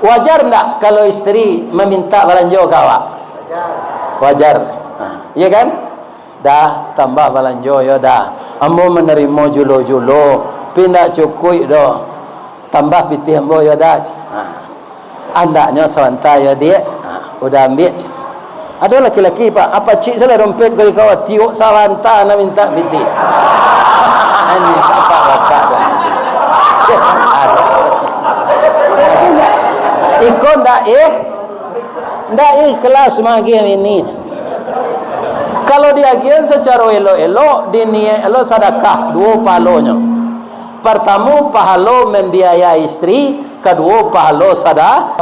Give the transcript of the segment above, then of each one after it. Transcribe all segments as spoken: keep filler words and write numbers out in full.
Wajar ndak kalau isteri maminta balanjo ka awak? Wajar. Ha, iya kan? Dah, tambah balanjo, yo dah. Ambo manarimo julo-julo, pi ndak cukuik doh. Tambah pitih ambo, yo dah. Ha. Andaknyo sabanta, yo, Diak. Ha, udah ambiak. Ado laki-laki, Pak, apa cik salah dompet ko iko, tiok sabanta nak minta pitih. Ini bapak-bapak dah. Iko ndak, eh, ndak ikhlas magiah ini. Kalau diagiahan sacaro elok-elok, diniaik lo sadakah, duo pahalonyo. Partamo, pahalo mambiayai isteri, kaduo, pahalo sada-,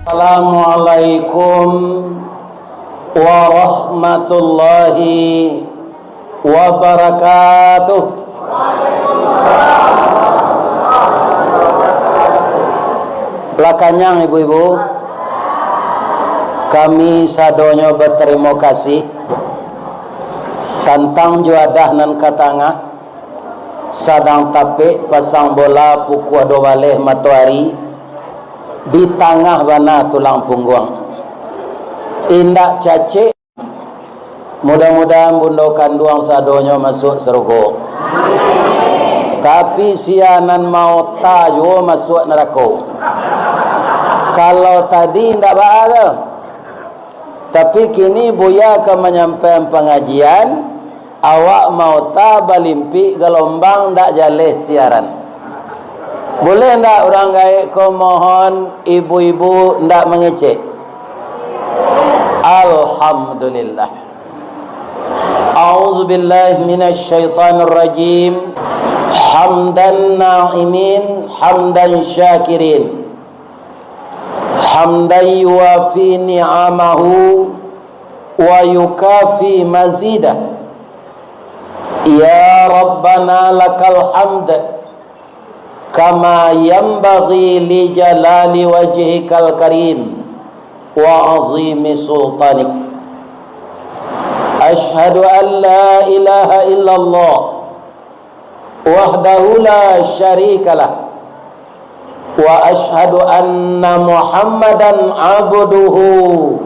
Assalamualaikum warahmatullahi wabarakatuh. Lah kanyang, ibu-ibu? Kami sadonyo batarimo kasih. Tantang juadah nan ka tangah, sadang tapek pasang bola pukua duo baleh matoari, di tangah bana tulang pungguang. Indak cacek. Mudah-mudahan bundo kanduang sadonyo masuak sarugo. Tapi sia nan maota juo masuak narako. Kalau tadi indak baa doh. Tapi kini Buya ka manyampaian pangajian, awak maota balimpik galombang, ndak jaleh siaran. Boleh ndak urang gaek ko mohon ibu-ibu ndak mangecek? Alhamdulillah. A'udzubillahi minasyaitonirrajim. Hamdan na'imin, hamdan syakirin. Hamdan yuwafi ni'amahu wa yukafi mazidah. Ya Rabbana lakal hamd, kama yanbaghi li jalali wajhikal karim wa azimi sultanik. Asyhadu an la ilaha illallah wahdahu la syarikalah, wa asyhadu anna Muhammadan abduhu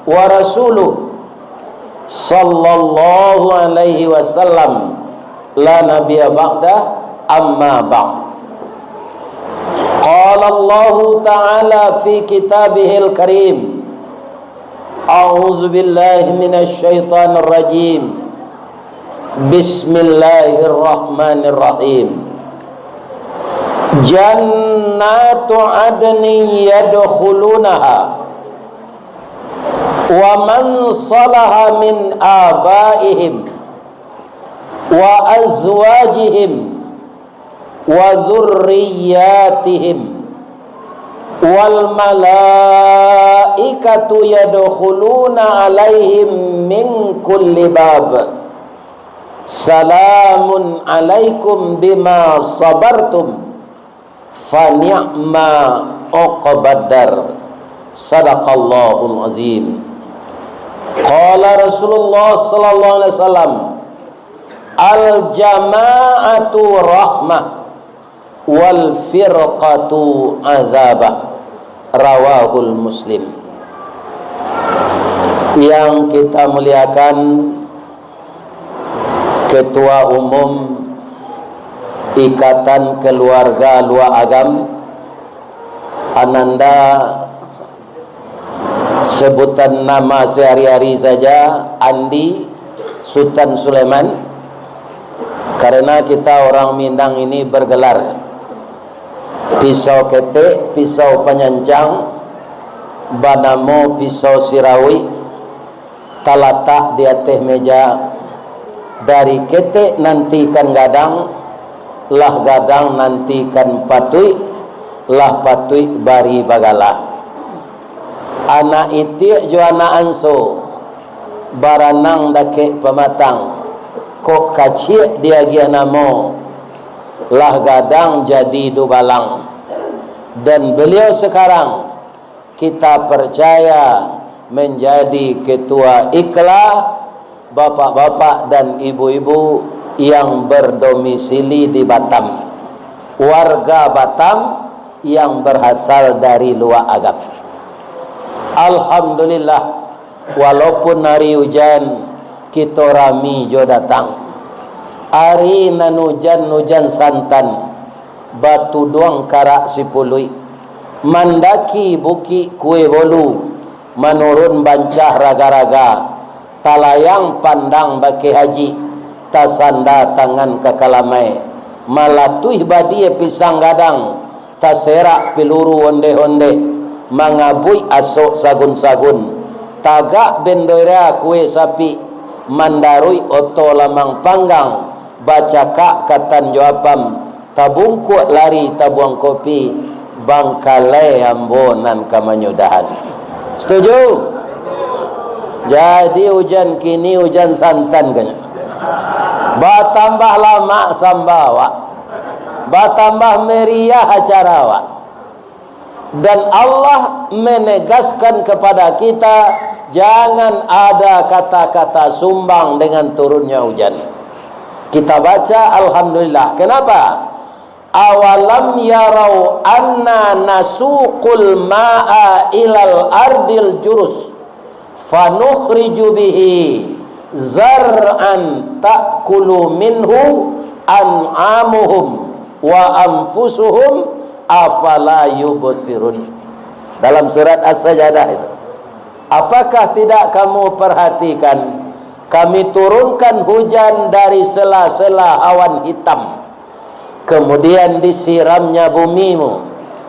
wa rasuluh, sallallahu alaihi wasallam, la nabiyya ba'dah, amma ba'd. Qala Allahu ta'ala fi kitabihil karim, A'udzubillahi minasyaitonirrajim. Bismillahirrahmanirrahim. Jannatu adnin yadkhulunaha wa man salaha min abaihim wa azwajihim wa dzurriyyatihim, wal malaikatu yadkhuluna alaihim min kulli bab. Salamun alaikum bima sabartum, fa ni'ma uqbaddar. Sadaqallahul azim. Qala Rasulullah sallallahu alaihi wasallam, "Al jama'atu rahmah, wal firqatu azabah." Rawahul Muslim. Yang kita muliakan, Ketua Umum Ikatan Keluarga Luak Agam, Ananda, sebutan nama sehari-hari saja, Andi Sutan Sulaiman, karena kita orang Minang ini bergelar pisau ketek, pisau panyancang, banamo pisau sirawik, talatak di ateh meja, dari ketek nantikan gadang, lah gadang nantikan patuik, lah patuik bari bagalah. Anak itiak jo anak anso, baranang dakek pamatang, kok kaciak diagiah namo, lah gadang jadi dubalang. Dan beliau sekarang kita percaya menjadi ketua Ikla, bapak-bapak dan ibu-ibu, yang berdomisili di Batam, warga Batam yang berasal dari Luak Agam. Alhamdulillah, walaupun ari ujan, kito rami jo datang. Ari nan ujan-ujan santan, batuduang karak sipuluik, mandaki bukik kue bolu, manurun bancah raga-raga, talayang pandang bakeh haji, tasanda tangan ka kalamai, malatuih badie pisang gadang, taserak piluru ondeh-ondeh, mangabuik asok sagun-sagun, tagak bendera kue sapik, mandaruik oto lamang panggang, bacakak katan jo apam, tabungkuak lari tabuang kopi, bangkalai ambo nan ka manyudahan. Setuju? Jadi ujan kini ujan santan kanyo. Batambah lamak samba awak. Batambah meriah acara awak. Dan Allah menegaskan kepada kita, jangan ada kata-kata sumbang dengan turunnya hujan. Kita baca, "Alhamdulillah." Kenapa? "Awalam yarau anna nasuqul ma'a ilal ardil jurus, fanukhriju bihi zar'an ta'kulu minhu an'amuhum wa anfusuhum, afala yubsirun." Dalam surat As-Sajadah itu. "Apakah tidak kamu perhatikan, Kami turunkan hujan dari sela-sela awan hitam, kemudian disiramnya bumimu,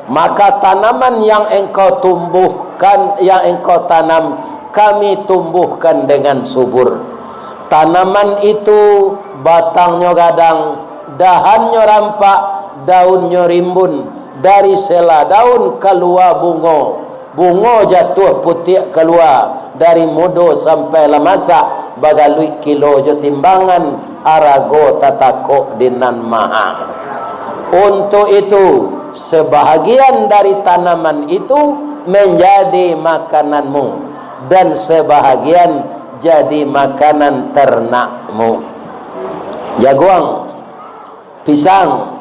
maka tanaman yang engkau tumbuhkan, yang engkau tanam, Kami tumbuhkan dengan subur. Tanaman itu batangnyo gadang, dahannyo rampak, daunnyo rimbun, dari sela daun kalua bungo, bungo jatuah putiak kalua, dari mudo sampai lah masak, bagaluik kilo jo timbangan, harago tatakok di nan maha. Untuak itu, sebahagian dari tanaman itu manjadi makananmu, dan sebahagian jadi makanan ternakmu." Jaguang, pisang,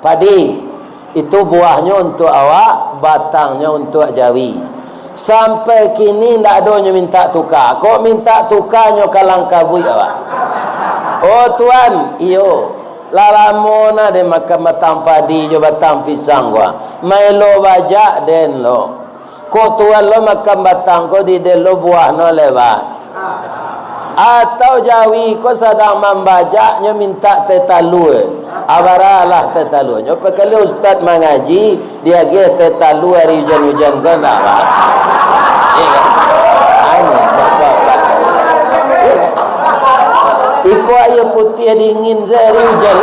padi, itu buahnyo untuak awak, batangnyo untuak jawi. Sampai kini ndak ado nyo mintak tuka. Kok mintak tuka nyo ka langkabuik awak? "Oh Tuan, iyo, lah lamo nah den makan batang padi jo batang pisang ko. Maelo bajak den lo. Kok Tuan lo makan batang ko, di den lo buah no lewat." Atau jawi ko sadang mambajak, nyo mintak teh talua. Abaralah teh talua. Nyo pakali ustaz mangaji, diagiah teh talua ari ujan-ujan ko ndak, Pak? Iyo kan? Anu, bapak-bapak. Iko aia putiah dingin saja ari ujan.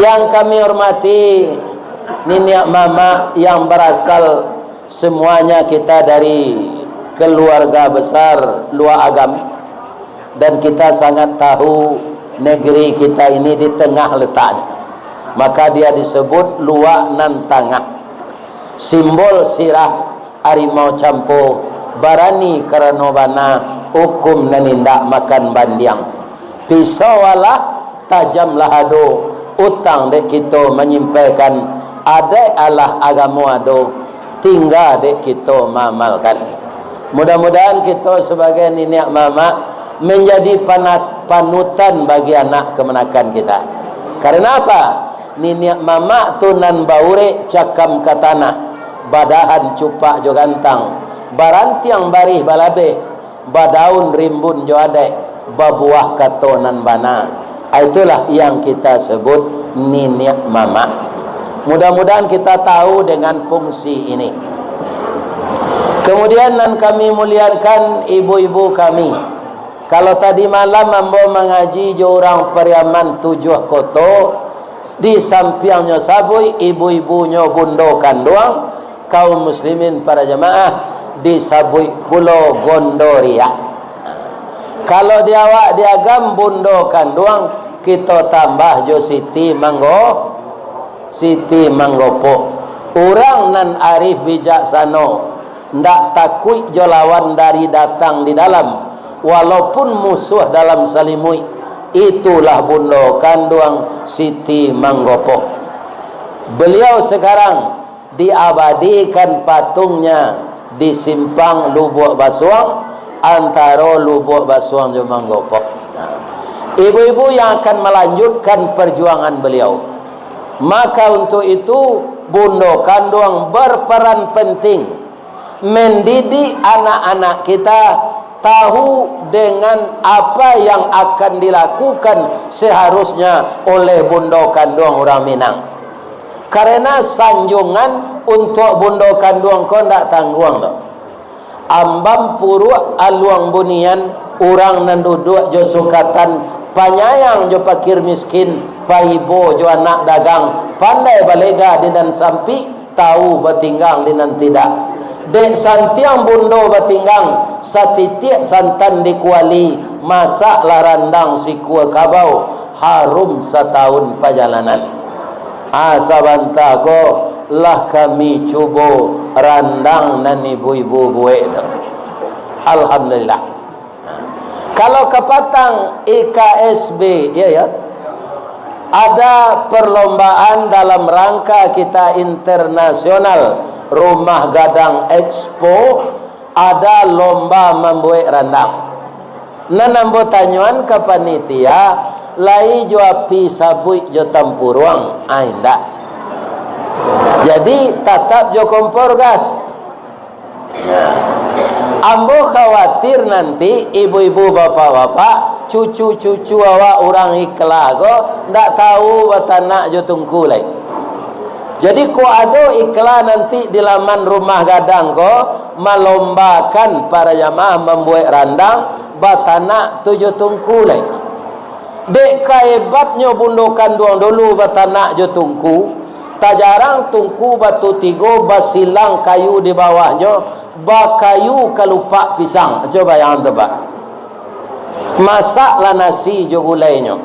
Yang kami hormati, niniak mamak yang berasal, semuanya kita dari keluarga besar Luak Agam, dan kita sangat tahu negeri kita ini di tengah letaknya. Maka dia disebut Luak Nan Tangah. Simbol sirah, Arimau Campo, barani karano bana, hukum nan indak makan bandiang. Pisau alah, tajamlah ado, utang dek kito manyimpaikan, adaik alah agamo ado, tingga dek kito maamalkan. Mudah-mudahan kito sabagai niniak mamak manjadi panat-, panutan bagi anak kamanakan kita. Karena apa? Niniak mamak tu nan baurek cakam ka tanah, badahan cupak jo gantang, barantiang barih balabeh, badaun rimbun jo adaik, babuah kato nan bana. Ah, itulah yang kita sebut niniak mamak. Mudah-mudahan kita tahu dengan fungsi ini. Kemudian nan kami muliakan ibu-ibu kami. Kalau tadi malam ambo mangaji jo urang Pariaman Tujuah Koto, di sampiangnyo sabuik ibu-ibunyo bundo kanduang, kaum muslimin para jamaah, disabuik pulo Gondoriah. Kalau di awak di Agam bundo kanduang, kito tambah jo Siti Manggo, Siti Manggopok. Urang nan arif bijaksano, Ndak takuik jo lawan dari datang di dalam, walaupun musuah dalam salimuik. Itulah bundo kanduang Siti Manggopok. Beliau sekarang diabadikan patungnya di simpang Lubuak Basuang, antaro Lubuak Basuang jo Manggopok. Ibu-ibu yang akan melanjutkan perjuangan beliau. Maka untuk itu, bundo kanduang berperan penting mendidik anak-anak kita tahu dengan apa yang akan dilakukan seharusnya oleh bundo kanduang urang Minang. Karena sanjungan untuk bundo kanduang ko ndak tangguang doh. Ambam puruak aluang bunian, urang nan duduak jo sukatan, panyayang jo pakir miskin, paibo jo anak dagang, pandai balega di nan sampik, tahu batinggang di nan tidak. Dek santiang bundo batinggang, satitiak santan di kuali, masaklah randang sikua kabau, harum satahun pajalanan. Ah, sabanta ko lah kami cubo randang nan ibu-ibu buek tu. Alhamdulillah. Kalau kapatang I K S B, ya, ya, ada perlombaan dalam rangka kita internasional, Rumah Gadang Expo, ada lomba mambuek randang. Nan ambo tanyoan ka panitia, lai jo api sabuik jo tampuruang? Ah, indak. Jadi, tatap jo kompor gas. Ambo khawatir nanti ibu-ibu, bapak-bapak, cucu-cucu awak urang Ikla ko, ndak tahu batanak jo tungku lai. Jadi, kok ado Ikla nanti di laman Rumah Gadang ko, malombakan para jamaah mambuek randang, batanak tu jo tungku lai. Dek kahebatnyo bundo kanduang dulu batanak jo tungku, tajarang tungku batu tigo, basilang kayu di bawahnyo, bakayu kalupak pisang. Cubo bayangkan tu, Pak. Masaklah nasi jo gulainyo.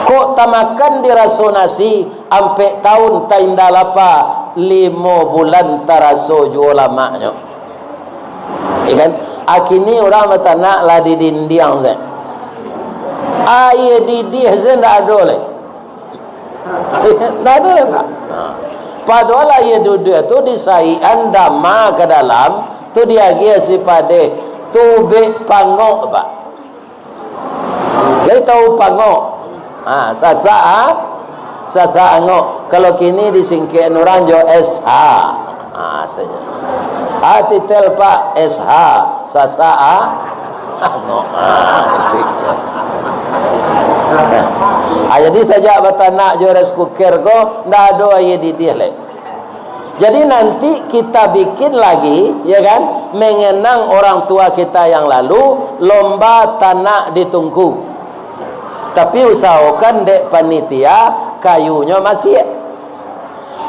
Kok tamakan diraso nasi, ampek taun tainda lapa, limo bulan taraso juo lamaknyo. Ya kan? Akini urang batanak lah di dindiang se. Aia didih se ndak ado lai. Ndak ado lai, Pak. Padahal aia didih tu disaikan dama ka dalam, tu diagiah si padeh, tubek pangok, Pak. Lai tahu pangok? Ha, sasak, ha? Sasak angok. Kalau kini disingkek urang jo S H. Ha, tu nyo. Ha, titel, Pak, S H. Sasak, ha? Angok. Ha, ha, jadi sajak batanak jo rice cooker ko, ndak ado aia didih lai. Jadi nanti kita bikin lagi, ya kan, mengenang orang tua kita yang lalu, lomba tanak di tungku. Tapi usahokan dek panitia, kayunyo masiak.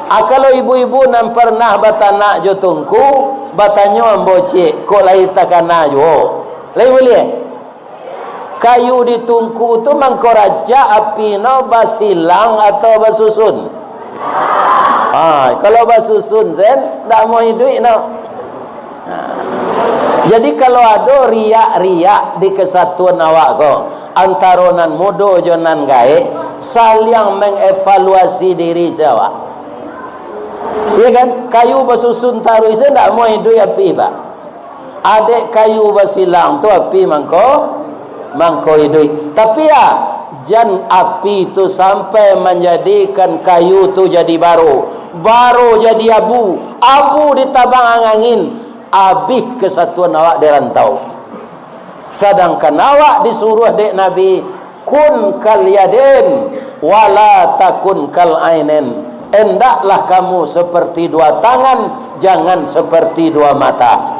Ah, kalau ibu-ibu nan pernah batanak jo tungku, batanyo ambo ciek, kok lai takana juo. Lai buliah? Kayu di tungku tu mangko rancak api no basilang atau basusun? Ha, kalau basusun sen, ndak mau iduik no. Ha. Jadi, kalau ado riak-riak di kesatuan awak ko, antaro nan mudo jo nan gaek, saliang mengevaluasi diri se awak. Iya kan? Kayu basusun taruih se, ndak mau iduik api, Pak. Adek kayu basilang tu api mangko, mangko iduik. Tapi ya, jan api tu sampai manjadikan kayu tu jadi baro, baro jadi abu, abu ditabang ang-, angin, abih kesatuan awak di rantau. Sadangkan awak disuruah dek Nabi, "Kun kal yadain, wala takun kal ainain." Endaklah kamu seperti dua tangan, jangan seperti dua mata.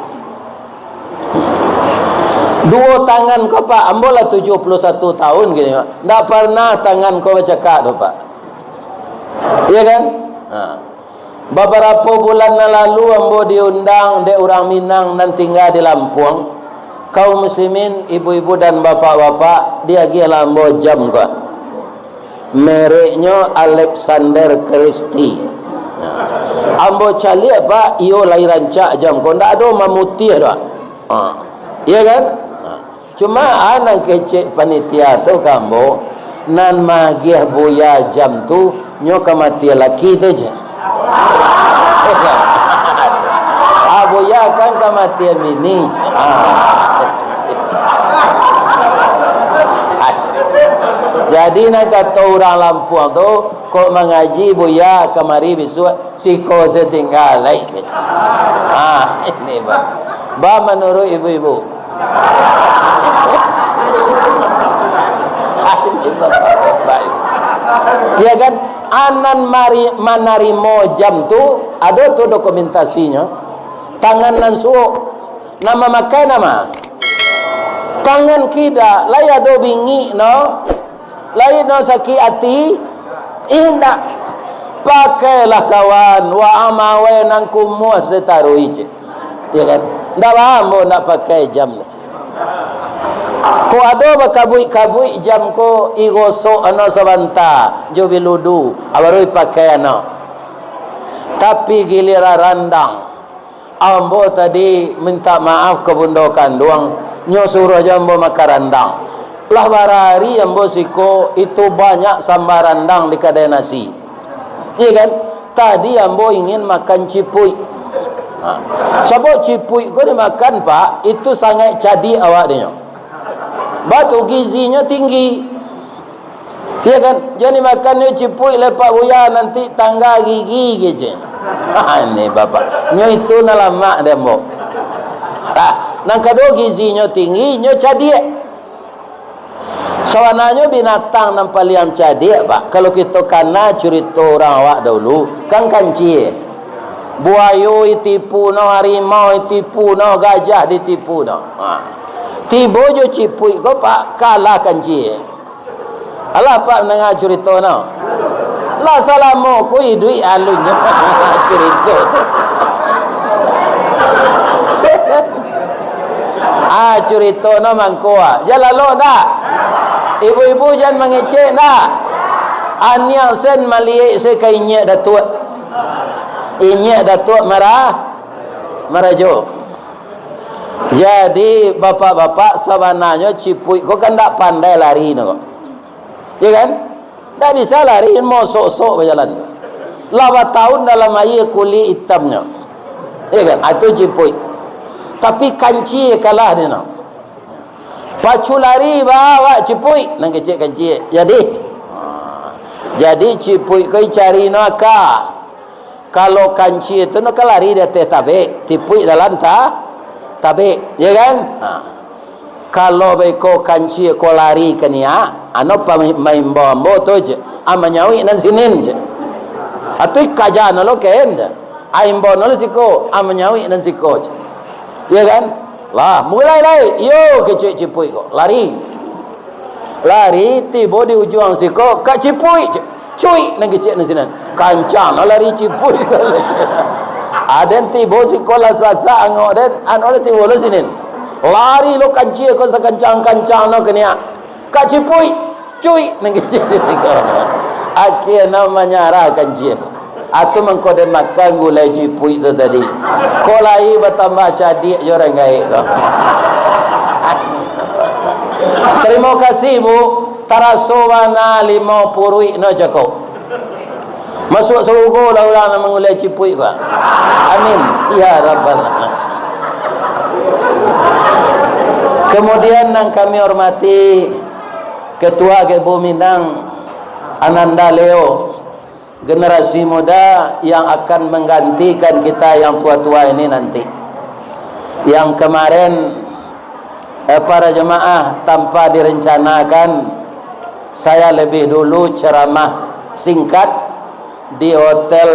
Duo tangan ko, Pak, ambo lah tujuah puluah satu tahun kini, Pak. Ndak pernah tangan ko bacakak tu, Pak. Iya kan? Ha. Babarapo bulan nan lalu, ambo diundang dek urang Minang nan tingga di Lampuang. Kaum muslimin, ibu-ibu dan bapak-bapak, diagiahlah ambo jam ko. Mereknyo Alexander Christie. Ambo caliak, Pak, iyo lai rancak jam ko, ndak ado mamutiah doh. Ha. Iya kan? Ha. Cuma, ah, nan kecek panitia tu ka ambo, nan magiah buya jam tu, nyo kamatian laki tu je. Ah, buya kan kamatian bini je. Ah. Jadi, nan kato urang Lampuang tu, kok mangaji buya kamari bisuak, siko se tingga lai. Ah, ini, Bang. Bang, manuruik ibu-ibu. Ya kan? Anan mari manarimo jam tu, ado tu dokumentasinyo. Tangan nan suok. Nan mamakai nan ma? Tangan kida, lai ado bingik no. Lai no sakik ati? Indak. Pakailah kawan, wa amawai nan kumuah sataruih je. Ya kan? Ndak ba ambo ndak pakai jam. Ko ado bakabuik-kabuik jam ko, igosok ano sabanta, jo biludu, baru dipakai ano. Tapi giliran randang, ambo tadi minta maaf ka bundo kanduang, nyo suruah jo ambo makan randang. Lah barari ambo siko, itu banyak samba randang di kadai nasi. Iya kan? Tadi ambo ingin makan cipuik. Ha. Sabab cipuik ko dimakan, Pak, itu sangaik cadiak awak dinyo. Batu gizinyo tinggi. Iya kan? Jan dimakan nyo cipuik lepak buya, nanti tangga gigi kecek. Ha, ini bapak. Nyo itu nan lamak dek ambo. Ha, nan kaduo gizinyo tinggi, nyo cadiak. Sabananyo binatang nan paliang cadiak, Pak, kalau kito kana curito urang awak dahulu, kan kancil. Buayo ditipu no, harimau ditipu no, gajah ditipu no. Ha. Tibo jo cipuik ko, Pak, kalah kancil. Alah, Pak, mandanga curito no. Lah salamo ko iduik alunnyo curito tu. Ah, curito no mangko, ah. Jan lalok ndak? Ibu-ibu jan mangecek ndak? Aniang sen maliek se ka inyiak Datuak. Inyiak Datuak Mara-, Marajo. Jadi, bapak-bapak, sabananyo cipuik ko kan ndak pandai lari no. Ya kan? Ndak bisa lari, mosok-sok bajalan. Lah batahun dalam aia kulik itamnyo. Ya kan? Ah, tu cipuik. Tapi kancil kalah dek no. Pacu lari ba awak cipuik, nan kecek kancil. Jadi, jadi cipuik ko dicari no aka. Kalau kancil tu no kan lari di ateh tabek, cipuik dalam ta-, tabek, ya kan? Ha. Kalau beko kancil ko lari ka niak, ano pa-, maimbau ambo tu je, ah, manyauik nan sinin je. Atu kaja no lo ken je. Ah, imbau no lo siko, ah, manyauik nan siko je. Ya kan? Lah, mulai lai. Yo, kecek cipuik ko. Lari. Lari, tibo di ujuang siko, ka cipuik. Cuik, nan kecek nan sinan. Kancang lah lari cipuik. Aden tibo siko lah sasak angok den, anu lah tibo lo sinin. Lari lo kancil ko sakancang-kancang no ka niak. Ka cipuik, cuik, nan kecek siko. Akhia no manyarah kancil. Atu mangko den makan gulai cipuik tu tadi. Ko lai batambah cadiak jo urang gaek ko. Tarimo kasih, Bu. Taraso bana limau puruik no cako. Masuak sarugo lah urang nan mangulai cipuik ko. Amin. Ya Rabbal Alamin. Kemudian nan kami hormati Ketua G B U Minang, Ananda Leo, generasi muda yang akan menggantikan kita yang tua-tua ini nanti. Yang kemarin, eh, para jemaah, tanpa direncanakan, saya lebih dulu ceramah singkat di Hotel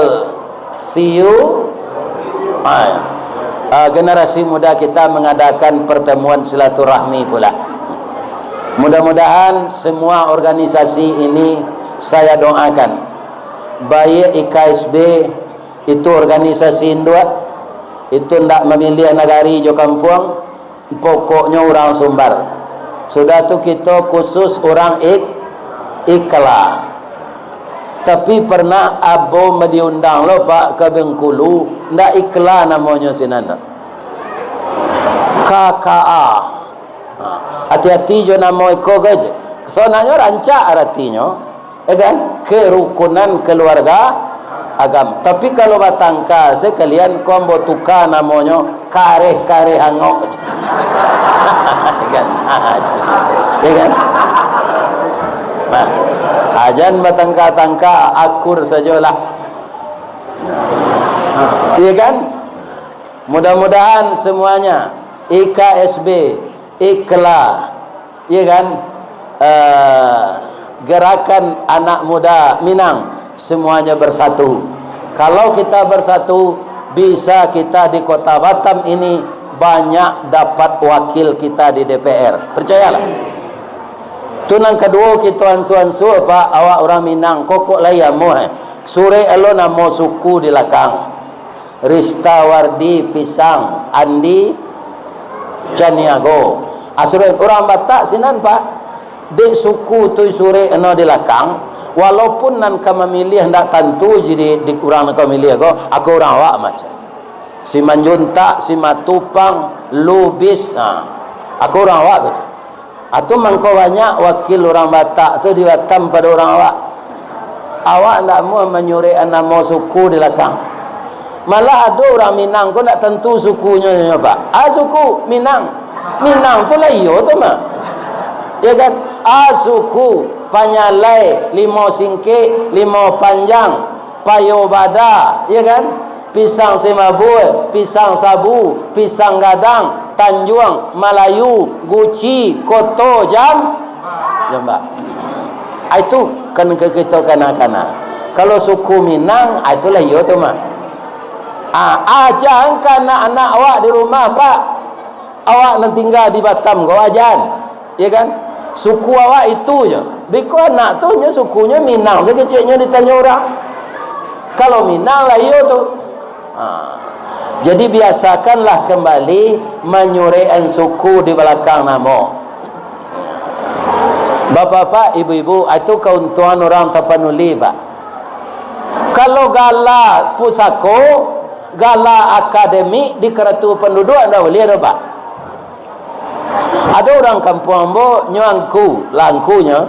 View. Ah, ah, generasi muda kita mengadakan pertemuan silaturahmi pula. Mudah-mudahan semua organisasi ini saya doakan, baik I K S B, itu organisasi induak, itu ndak mamiliah nagari jo kampuang, pokoknyo urang Sumbar. Sudah tu kito khusus urang Ik-, Ikla. Tapi pernah ambo diundang lo, Pak, ka Bengkulu, ndak ikhlas namonyo sinan tu. K K A. Ha, ati-ati jo namo iko ko je. Sabananyo rancak aratinyo, ya kan? Kerukunan keluarga agama. Tapi kalau batangka sakalian ko ambo tuka namonyo, kareh-kareh angok. Kan? Ya kan? Nah, ajan batangka-tangka, akur sajolah. Iya kan? Mudah-mudahan semuanya, I K S B, Ikla, iya kan? Eh, gerakan anak muda Minang, semuanya bersatu. Kalau kita bersatu, bisa kita di Kota Batam ini banyak dapat wakil kita di D P R. Percayalah. Tu nan kaduo, kito ansu-ansu, Pak, awak urang Minang, kokok lai amuah, eh. Surek alo namo suku di lakang. Ristawardi Pisang, Andi Caniago. Asuren urang Batak sinan, Pak. Dek suku tu surek eno di lakang, walaupun nan ka mamiliah ndak tantu jadi di urang nan ka mamiliah ko, ako urang awak macam. Simanjuntak, Simatupang, Lubis, ha. Ako urang awak ko. Atu mangko banyak wakil urang Batak tu di Batam pado urang awak. Awak ndak amuah manyurekan namo suku di lakang. Malah ado urang Minang ko ndak tantu sukunyo nyo, Pak. Ah, suku Minang. Minang tu lah iyo tu mah. Ya kan? Ah, suku Panyalai, Limau Singkek, Limau Panjang, Payo Bada, ya kan? Pisang Simabul, Pisang Sabu, Pisang Gadang, Tanjuang, Malayu, Guci, Koto, Jam-, Jambak. Ah, itu kan ke kito kana-kana. Kalau suku Minang, ah, itulah iyo tu mah. Ah, aja ka anak-anak awak di rumah, Pak. Awak nan tingga di Batam ko, ajan. Ya kan? Suku awak itu je. Biko anak tu nyo sukunyo Minang, tu keceknyo ditanyo urang. Kalau Minang lah iyo tu. Ha. Jadi biasakanlah kembali manyurekan suku di balakang namo. Bapak-bapak, ibu-ibu, itu keuntungan urang tapanuli, Pak. Kalau gala pusako, gala akademik di karatu panduduak ndak buliah doh, Pak. Ado urang kampuang ambo, nyo angku, lah angkunyo,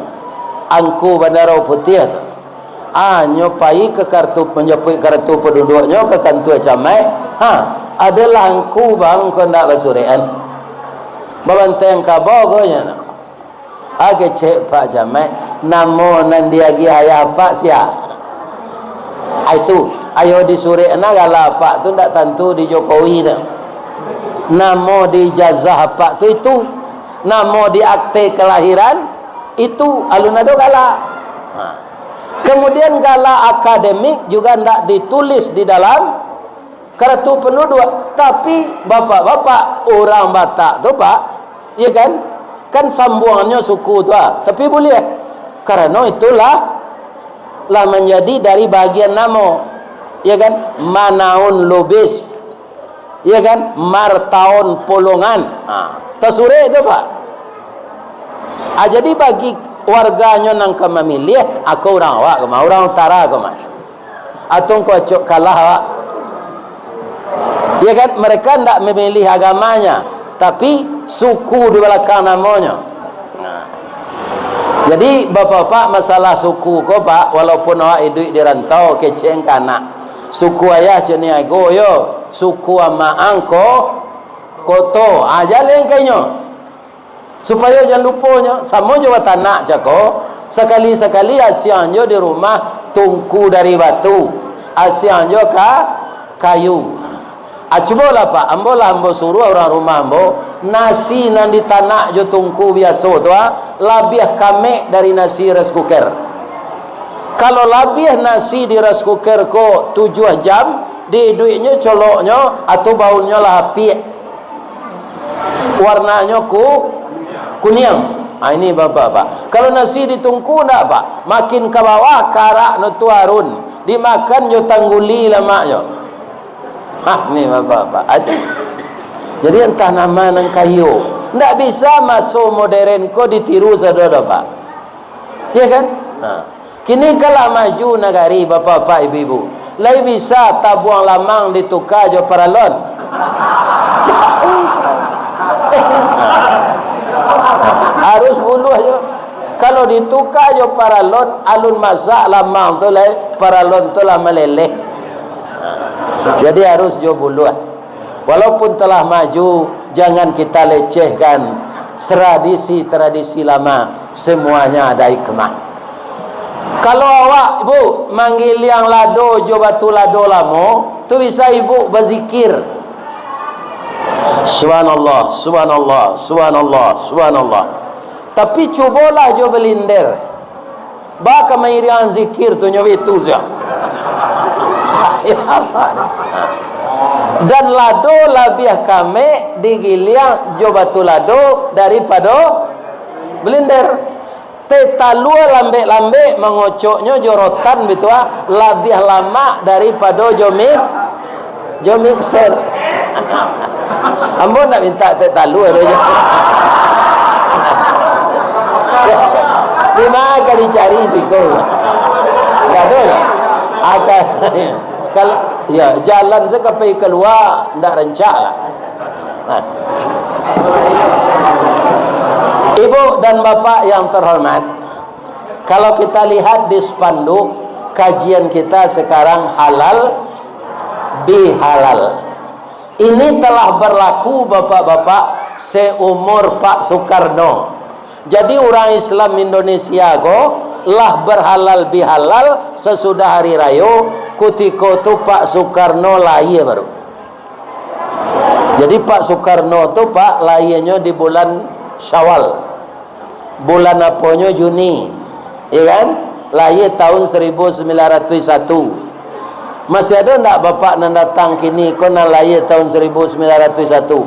angku Bandaro Putiah tu. Ah, nyo pai ka karatu, manjapuik karatu panduduaknyo ka kantua camaik. Ha, adalah angku bang ko ndak basurekan. Babanteng kaba ko nyo. Ah, kecek Pak Jamaik, namo nan diagiah ayah apak sia? Ah, itu, ayo disurek nah gala apak tu ndak tantu di Jokowi tu. Namo di ijazah apak tu itu, namo di akte kelahiran itu, alun ado gala. Ha. Kemudian gala akademik juga ndak ditulis di dalam karatu panduduak, tapi bapak-bapak urang Batak tu, Pak, iya kan? Kan sambuangannyo suku tu, ah, tapi buliah. Karano itulah lah manjadi dari bagian namo, iya kan? Manaun Lubis, iya kan? Martaon Polongan. Ha, tasurek tu, Pak. Ah, jadi bagi warganyo nan ka mamiliah, ako urang awak ko mah, urang utara ko mah. Atau ko acok kalah awak. Ya kan, mereka ndak memilih agamanya, tapi suku di balakang namonyo. Nah. Jadi, bapak-bapak, masalah suku ko, Pak, walaupun awak iduik di rantau, kecek ka anak. Suku ayah Caniago yo, suku amak ang ko Koto. Ah, jaleh ka inyo. Supayo jan lupo nyo, samo jo batanak cako, sakali-sakali asiang jo di rumah tungku dari batu, asiang jo ka kayu. Ah, cubolah, Pak, ambo lah ambo suruah urang rumah ambo, nasi nan ditanak jo tungku biaso tu, ah, labiah kamek dari nasi rice cooker. Kalau labiah nasi di rice cooker ko tujuah jam, di iduiknyo coloknyo, atau baunnyo lah apiak. Warnanyo ku-, kuniang. Ah, ini bapak-bapak. Kalau nasi di tungku ndak, Pak. Makin ka bawah, karak no tu arun. Dimakan jo tangguli lamaknyo. Ah, ni bapak-bapak. Aduh. Jadi, antah nama nan kayo. Ndak bisa maso modern ko ditiru sado doh, Pak. Ya kan? Nah. Kini kan lah maju nagari, bapak-bapak, ibu-ibu. Lai bisa tabuang lamang dituka jo paralon? Harus buluah jo. Kalau dituka jo paralon, alun masak lamang tu lai, paralon tu lah maleleh. Jadi harus jo buluah. Walaupun telah maju, jangan kita lecehkan tradisi-tradisi lama, semuanya ada hikmah. Kalau awak, Bu, manggiliang lado jo batu lado lamo, tu bisa ibu bazikir, "Subhanallah, subhanallah, subhanallah, subhanallah." Tapi cubolah jo balinder. Ba ka mairiang zikir tu nyo itu sajo. Dan lado labiah kamek digiliang jo batu lado daripado balinder. Teh talua lambek-lambek mangocoknyo jo rotan bitu ah, labiah lamak daripado jo mi-, jo mixer. Ambo ndak mintak teh talua tu je. Di ma ka dicari siko? Ndak ado lah. Akan, kalau, ya, jalan se ka pai kalua, ndak rancak lah. Nah. Ibu dan bapak yang terhormat, kalau kita lihat di spanduk, kajian kita sekarang halal bihalal. Ini telah berlaku, bapak-bapak, seumur Pak Soekarno. Jadi, urang Islam Indonesia ko lah berhalal bihalal sesudah hari rayo, kutiko tu Pak Soekarno lahia baru. Jadi, Pak Soekarno tu, Pak, lahianyo di bulan Syawal. Bulan aponyo? Juni. Ya kan? Lahia tahun seribu sembilan ratus satu. Masih ado ndak bapak nan datang kini ko nan lahia tahun seribu sembilan ratus satu?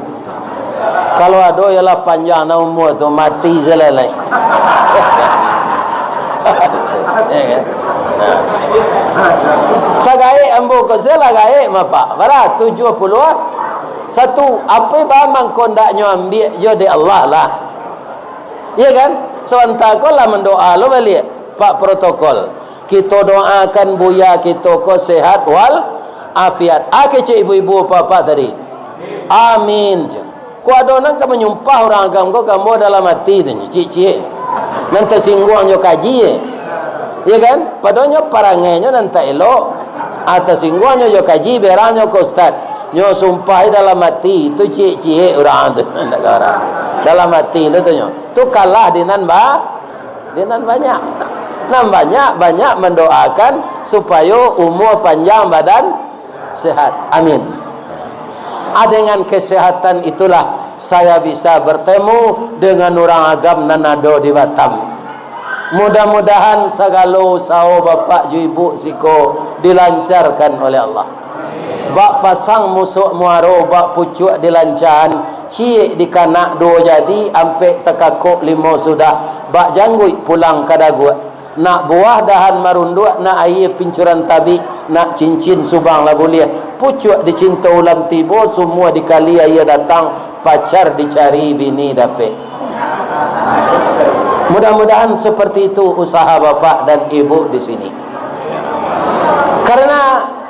Kalau ado, yalah panjang na umua tu, mati sajo lai. Ya kan? Sagaek ambo ko sajo lah gaek, Bapak. Bara? Tujuah puluah satu. Apo ba mangko ndaknyo ambiak jo dek Allah lah. Iya kan? Sabanta ko lah mandoa lo baliak, Pak Protokol. Kito doakan buya kito ko sehat wal afiat. Ah, kecek ibu-ibu bapak tadi. Amin. Ko ado nan ka manyumpah urang agam ko ka ambo dalam ati tu, ciek-ciek. Nan tasingguang jo kaji, eh. Iya kan? Padonyo parangainyo nan tak elok. Ah, tasingguangnyo jo kaji, berangnyo ka ustad. Nyo sumpahi dalam ati, tu ciek-ciek urang tu. Ndak ka urang. Dalam ati tu, tu nyo. Tu kalah di nan ba-, di nan banyak. Nan banyak, banyak mandoakan supayo umua panjang, badan sehat. Amin. Ah, dengan kesehatan itulah saya bisa bertemu dengan urang agam nan ado di Batam. Mudah-mudahan sagalo usaho bapak jo ibu siko dilancarkan oleh Allah. Bak pasang musuk muaro, bak pucuak dilancahan, ciek dikanak duo jadi, ampek takakok limo sudah, bak jangguik pulang ka daguak. Nak buah dahan marunduak, nak aia pincuran tabik, nak cincin subang lah buliah. Pucuak dicinto ulam tibo, sumua dikali aia datang, pacar dicari bini dapek. Mudah-mudahan seperti itu usaha bapak dan ibu di sini. Karena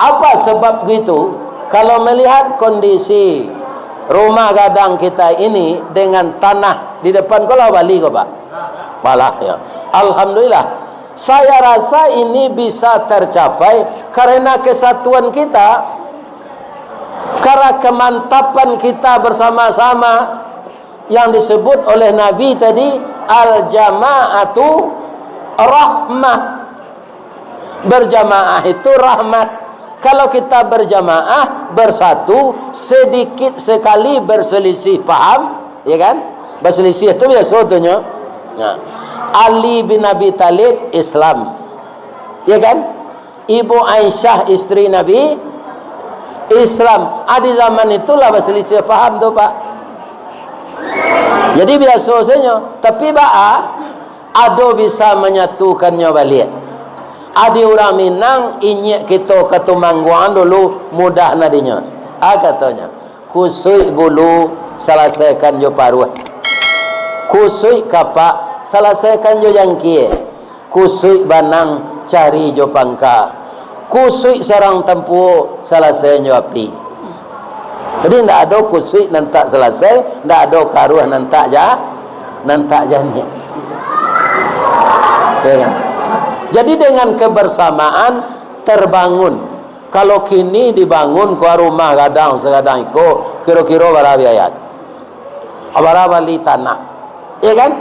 apa sebab begitu? Kalau melihat kondisi rumah gadang kita ini dengan tanah di depan, ko lah bali ko, Pak? Balah, ya. Alhamdulillah. Saya rasa ini bisa tercapai karena kesatuan kita, karena kemantapan kita bersama-sama yang disebut oleh Nabi tadi, "Al-jama'atu rahmah." Berjamaah itu rahmat. Kalau kita berjamaah, bersatu, sedikit sekali berselisih paham, ya kan? Berselisih tu biasa tu nyo. Nah, Ali bin Abi Thalib Islam, ya kan? Ibu Aisyah, isteri Nabi, Islam. Ah, di zaman itulah berselisih paham tu, Pak. Jadi biasa sajo. Tapi baa ado bisa manyatukan nyo baliak. Adi urang Minang, inyiak kito ka Tumangguangan dulu, mudah nadinyo. Ah, katonyo, "Kusuik bulu, salasaikan jo paruah. Kusuik kapak, salasaikan jo jangkie. Kusuik banang, cari jo pangka. Kusuik sarang tampuo, salasai jo api. Jadi, ndak ado kusuik nan tak salasai, ndak ado karuah nan tak ja-, nan tak janiah. Ya kan? Jadi, dengan kebersamaan terbangun. Kalau kini dibangun ko rumah gadang sagadang iko, kiro-kiro bara biaya? Bara bali tanah. Ya kan?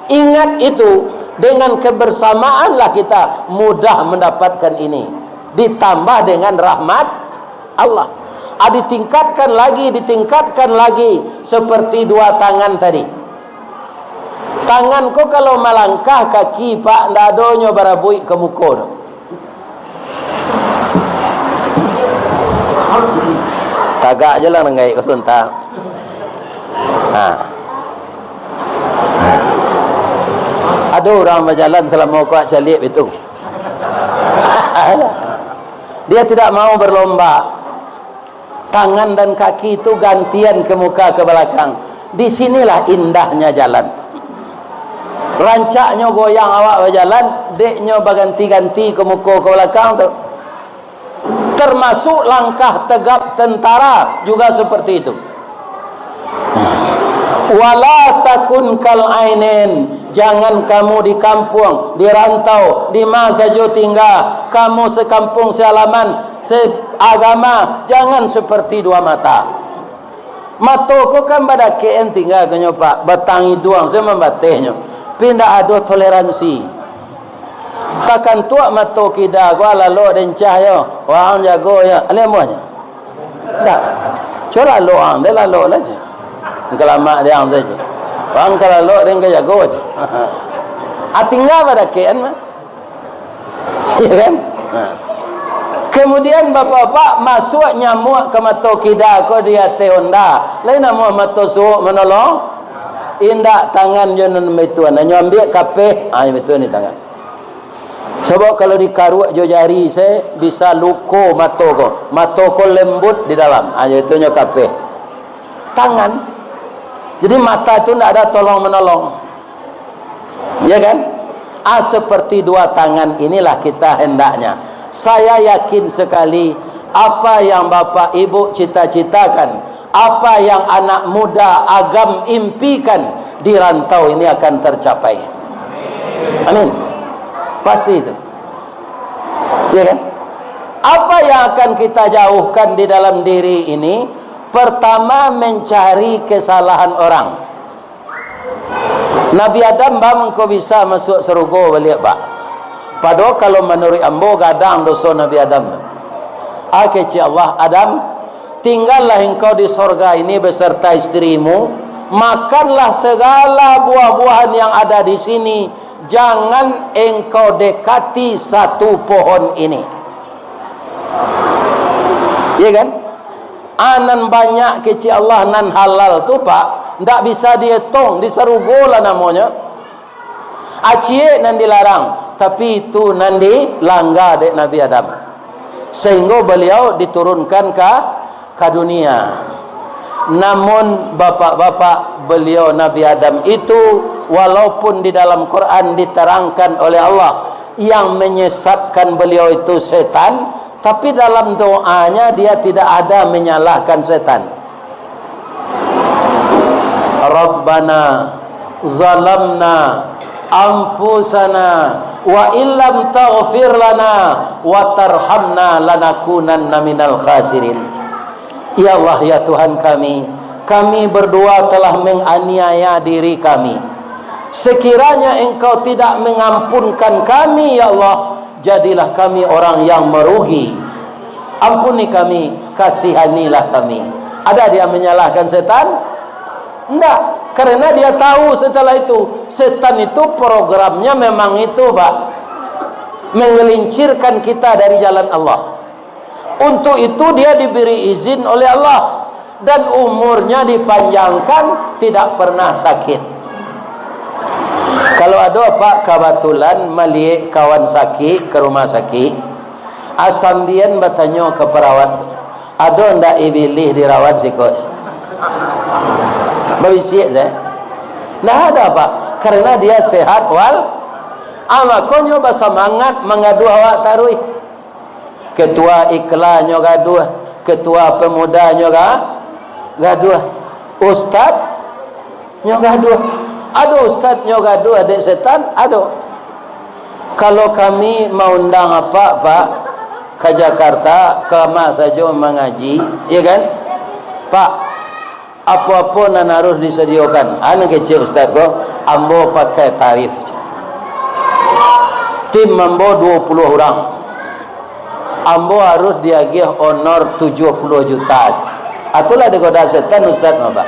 Ingat itu, dengan kebersamaanlah kita mudah mendapatkan ini. Ditambah dengan rahmat Allah. Ah, ditingkatkan lagi, ditingkatkan lagi, seperti dua tangan tadi. Tangan ko kalau malangkah, kaki, Pak, ndak adonyo barabuik ka muko tu. Tagak je lah nan gaek ka sunta. Ha. Ado urang bajalan salamo ko caliak itu. Dia tidak mau berlomba. Tangan dan kaki itu gantian ka muka ka balakang. Di sinilah indahnya jalan. Rancaknyo goyang awak bajalan, dek nyo baganti-ganti ka muko ka balakang tu. Termasuk langkah tegap tentara juga seperti itu. Wala takun kal ainin, jangan kamu di kampuang, di rantau, di ma sajo tingga, kamu sekampung, sealaman, seagama, jangan seperti dua mata. Mato ko kan badakekan tingga ko nyo, Pak, batang iduang se mambatehnyo. Pi ndak ado toleransi. Takantuak mato kida ko, lalok den cah yo, wang jago yo, aneh amuahnyo. Ndak. Cubo lalok ang, den lalok lah je. Kalamak den ang sajo. Ang ka lalok den ka jago je. Ah, tingga badakekan mah. Ya kan? Ha. Kemudian bapak-bapak, masuak nyamuak ka mato kida ko di ateh onda. Lain amuah mato suok manolong? Indak, tangan jo nan baituan. Hanyo ambiak kapeh, ha, baituan di tangan. Sabab kalau dikaruak jo jari se, bisa luko mato ko. Mato ko lembut di dalam. Ha, itu nyo kapeh. Tangan. Jadi mata tu ndak ada tolong-menolong. Ya kan? Ah, seperti dua tangan inilah kita hendaknya. Saya yakin sekali, apa yang bapak ibu cita-citakan, apa yang anak muda agam impikan di rantau ini akan tercapai. Amin. Pasti itu. Ya kan? Apa yang akan kita jauhkan di dalam diri ini? Pertama, mencari kesalahan orang. Nabi Adam ba mangko bisa masuak sarugo baliak, Pak? Padahal kalau manuruik ambo, gadang doso Nabi Adam tu. Ah, kecek Allah, "Adam, tinggallah engkau di sorga ini beserta istrimu, makanlah segala buah-buahan yang ada di sini, jangan engkau dekati satu pohon ini." Iya kan? Ah, nan banyak kecek Allah nan halal tu, Pak, ndak bisa dietong, di sarugo lah namonyo. Ah, ciek nan dilarang, tapi itu nan dilangga dek Nabi Adam. Sehingga beliau diturunkan ka, ka dunia. Namun, bapak-bapak, beliau Nabi Adam itu, walaupun di dalam Quran diterangkan oleh Allah, yang menyesatkan beliau itu setan, tapi dalam doanya dia tidak ada menyalahkan setan. "Rabbana zalamna anfusana wa illam taghfir lana wa tarhamna lanakunanna minal khasirin." Ya Allah, ya Tuhan kami, kami berdua telah menganiaya diri kami. Sekiranya Engkau tidak mengampunkan kami, ya Allah, jadilah kami orang yang merugi. Ampuni kami, kasihanilah kami. Ada dia menyalahkan setan? Ndak, karena dia tahu setelah itu, setan itu programnya memang itu, Pak. Menggelincirkan kita dari jalan Allah. Untuk itu dia diberi izin oleh Allah dan umurnya dipanjangkan, tidak pernah sakit. Kalau ado, Pak, kabatulan maliek kawan sakik ka rumah sakik, asambian batanyo ka parawat, "Ado ndak ibilih dirawat siko?" Babisiak sajo. Ndak ada, Pak, karena dia sehat wal Ah, mako nyo basamangat manggaduah awak taruih. Ketua iklanyo gaduah, ketua pemudanyo ga-, gaduah, ustadnyo gaduah. Ado ustadnyo gaduah dek setan? Ado. Kalau kami maundang apak, Pak, ka Jakarta, ka ma sajo mangaji, ya kan? Pak, apo-apo nan harus disadiokan? Ah, nan kecek ustad ko, ambo pakai tarif. Tim ambo duo puluah urang. Ambo harus diagiah honor tujuah puluah juta. Atulah digoda setan ustad mah, Pak.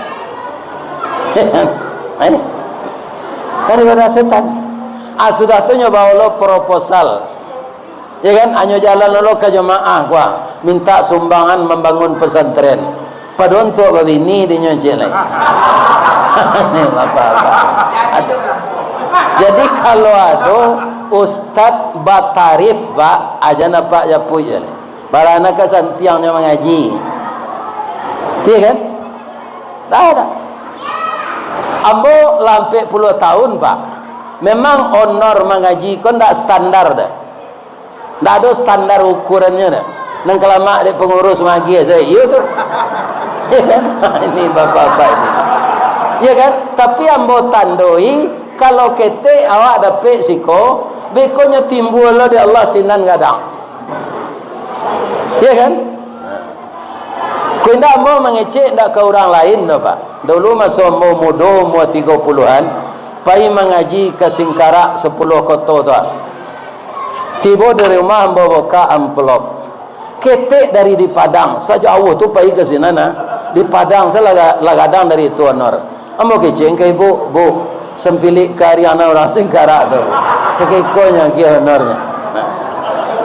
Eh? Kan digoda setan. Ah, sudah tu nyo bawa lo proposal. Ya kan, anyo jalan lo ka jamaah, wah, minta sumbangan mambangun pesantren. Pado untuak babini dinyo ciek lai. Ni bapak-bapak. Jadi kalau ado ustad batarif, Pak, aja nampak japuik je. Barana ka santiang nyo mangaji. Iya kan? Dah, dah. Ambo lah ampek puluah tahun, Pak. Memang honor mangaji ko ndak standar dah. Ndak ado standar ukurannyo dah. Nan kalamak dek pangurus magiah sajo, iyo tu. Iya kan? Ini bapak-bapak ini. Iya kan? Tapi ambo tandoi, kalau ketek awak dapek siko, beko nyo timbua lo dek Allah sinan gadang. Iya kan? Ko indak ambo mangecek ndak ka urang lain doh, Pak. Dulu maso ambo mudo, umua tigo puluahan, pai mangaji ka Singkarak sapuluah koto tu, ah. Tibo di rumah, ambo buka amplop. Ketek dari di Padang, sajauah tu pai ka sinan, ah. Di Padang sajo lah, lah gadang dari tu honor. Ambo kecek ka ibu, "Bu, sampilik kariang nan urang Singkarak tu, Bu. Sakiko nyo agiah honornyo."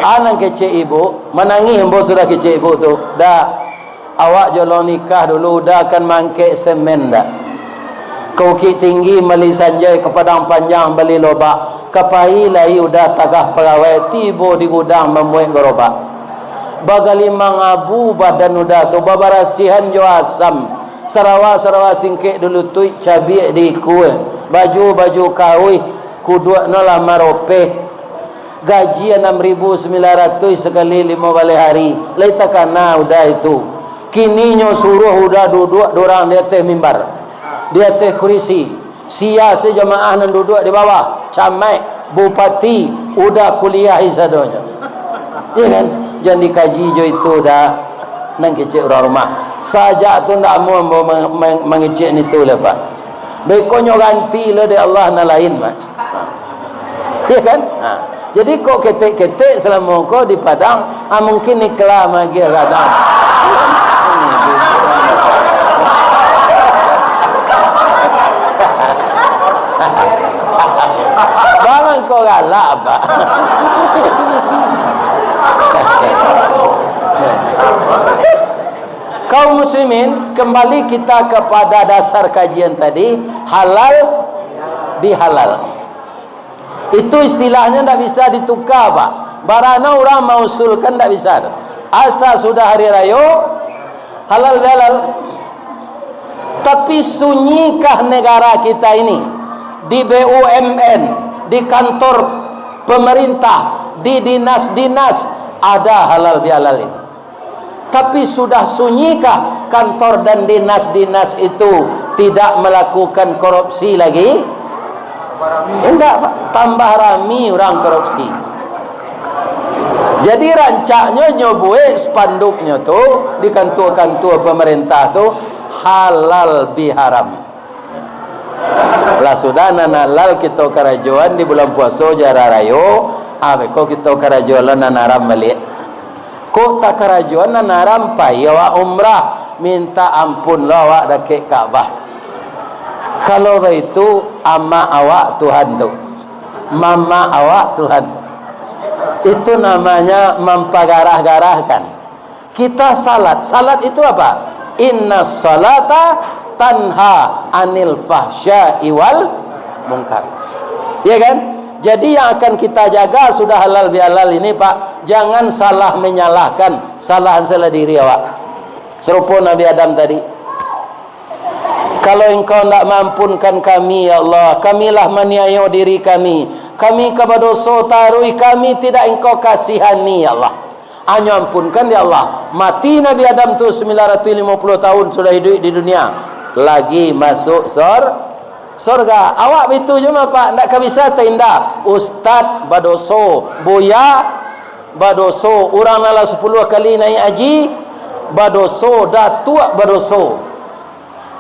Ah, nan kecek ibu, manangih ambo sudah kecek ibu tu. "Dak, awak jolong nikah dulu, Uda kan maangkek semen dak. Ka Bukiktinggi mali sanjai, ka Padang Panjang bali lobak, ka pai lai Uda tagah pagawai, tibo di gudang mambuek garobak. Bagalimang abu badan Uda tu, babarasiahan jo asam. Sarawa-sarawa singkek di lutuik, cabiak di ikua, baju-baju kauih, kuduak no lah maropeh. Gaji anam ribu sambilan ratuih sakali limo baleh hari, lai takana Uda itu. Kini nyo suruah Uda duduak durang di ateh mimbar, di ateh kurisi. Sia se jamaah nan duduak di bawah, camaik, bupati, Uda kuliahi sadonyo." Iya kan? Jan dikaji jo itu dah, nan kecek urang rumah. Sajak tu ndak amuah ambo mang-, mang-, mangecek nitu lai, Pak. Beko nyo ganti lo dek Allah nan lain, Pak. Iya kan? Ha. Jadi kok ketek-ketek salamo ko di Padang, ah, mungkin ikhlas magiah gadang. Bang, kok galak, Pak? Kaum muslimin, kembali kita kepada dasar kajian tadi, halal bihalal. Itu istilahnyo ndak bisa dituka, Pak. Barano urang mausulkan ndak bisa tu. Asa sudah hari rayo, halal bihalal. Tapi sunyikah negara kita ini, di B U M N, di kantor pemerintah, di dinas-dinas, ada halal bihalal ini? Tapi sudah sunyikah kantor dan dinas-dinas itu tidak melakukan korupsi lagi? Indak, Pak. Tambah rami urang korupsi. Jadi rancaknyo nyo buek spanduknyo tu di kantua-kantua pemerintah tu, halal biharam. Lah sudah nan halal kito karajoan di bulan puaso jo hari rayo, ah, beko kito karajoan lo nan haram baliak. Kok takarajoan nan haram, pai awak umrah, minta ampun lo awak dakek Ka'bah. Kalau baitu, amak awak Tuhan tu, mamak awak Tuhan tu. Itu namanya mampagarah-garahkan. Kita salat. Salat itu apa? Inna salata tanha anil fahsya'i wal munkar. Ya kan? Jadi yang akan kita jaga sudah halal bihalal ini, Pak. Jangan salah menyalahkan, salahan salah diri awak. Serupa Nabi Adam tadi. Kalau Engkau ndak maampunkan kami, ya Allah, kami lah maniayo diri kami, Kami ka badoso taruih, kami tidak Engkau kasihani, ya Allah. Hanyo ampunkan, ya Allah. Mati Nabi Adam tu sembilan ratus lima puluh tahun sudah hiduik di dunia. Lagi masuk sor-, sorga. Awak bitu je mah, Pak. Ndak ka bisa taindak. Ustad badoso, buya badoso, urang nan lah sapuluah kali naik haji badoso, datuak badoso.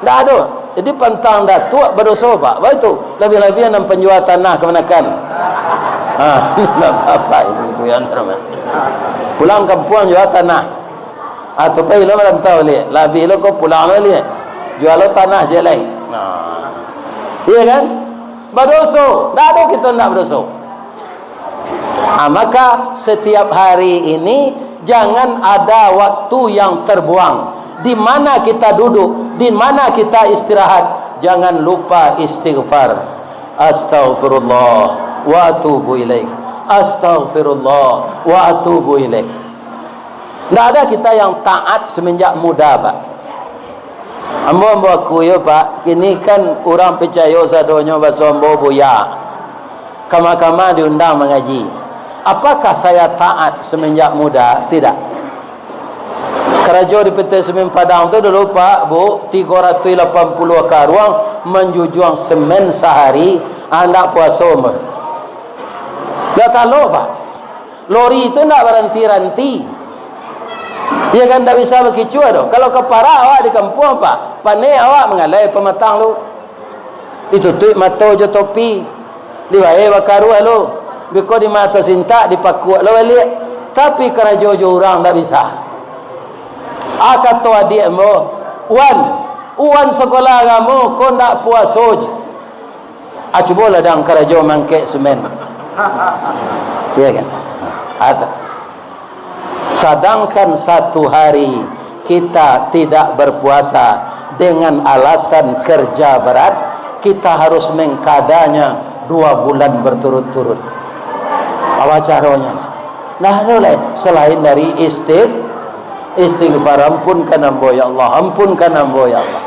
Ndak ado. Jadi pantang datuak badoso, Pak. Baitu. Labiah-labiah nan panjua tanah kamanakan. Ha, bapak-bapak, ibu-ibu yang terhormat. Pulang kampuang jua tanah. Ah, tu pai lo marantau liak. Labiah lo ko pulang lo liak. Jua lo tanah je lai. Nah. Iya kan? Badoso. Ndak ado kito ndak badoso. Ah, maka setiap hari ini jangan ada waktu yang terbuang. Di mana kita duduk, di mana kita istirahat, jangan lupa istighfar. Astaghfirullah wa atubu ilaih. Astaghfirullah wa atubu ilaih. Ndak ada kita yang taat semenjak muda, Pak. Ambo, ambo aku yo, Pak, kini kan urang picayo sadonyo baso ambo buya. Kama-kama diundang mangaji. Apakah saya taat semenjak muda? Tidak. Karajo di P T Semen Padang tu dulu, Pak, Bu, tigo ratuih lapan puluah karuang manjujuang semen sahari, andak puaso, Mbah. Dah talok, Pak. Lori tu ndak baranti-ranti. Iya kan, ndak bisa bakicua doh. Kalau ka parak awak di kampuang, Pak, panek awak mangaleh pamatang tu. Ditutuik mato jo topi, dibae bakaruah lo, biko di mato sintak dipakuak lo baliak. Tapi karajo jo urang ndak bisa. Ah, kato adiak ambo, "Wan, Wan sakolah agamo, ko ndak puaso je." Ah, cubolah dang karajo mangkek semen. Iya kan? Ada. Sadangkan satu hari kita tidak berpuasa dengan alasan kerja berat, kita harus mengkadanya dua bulan berturut-turut. Apa caranya? Nah, ado lai, selain dari istig-, istighfar, "Ampunkan ambo, ya Allah, ampunkan ambo, ya Allah."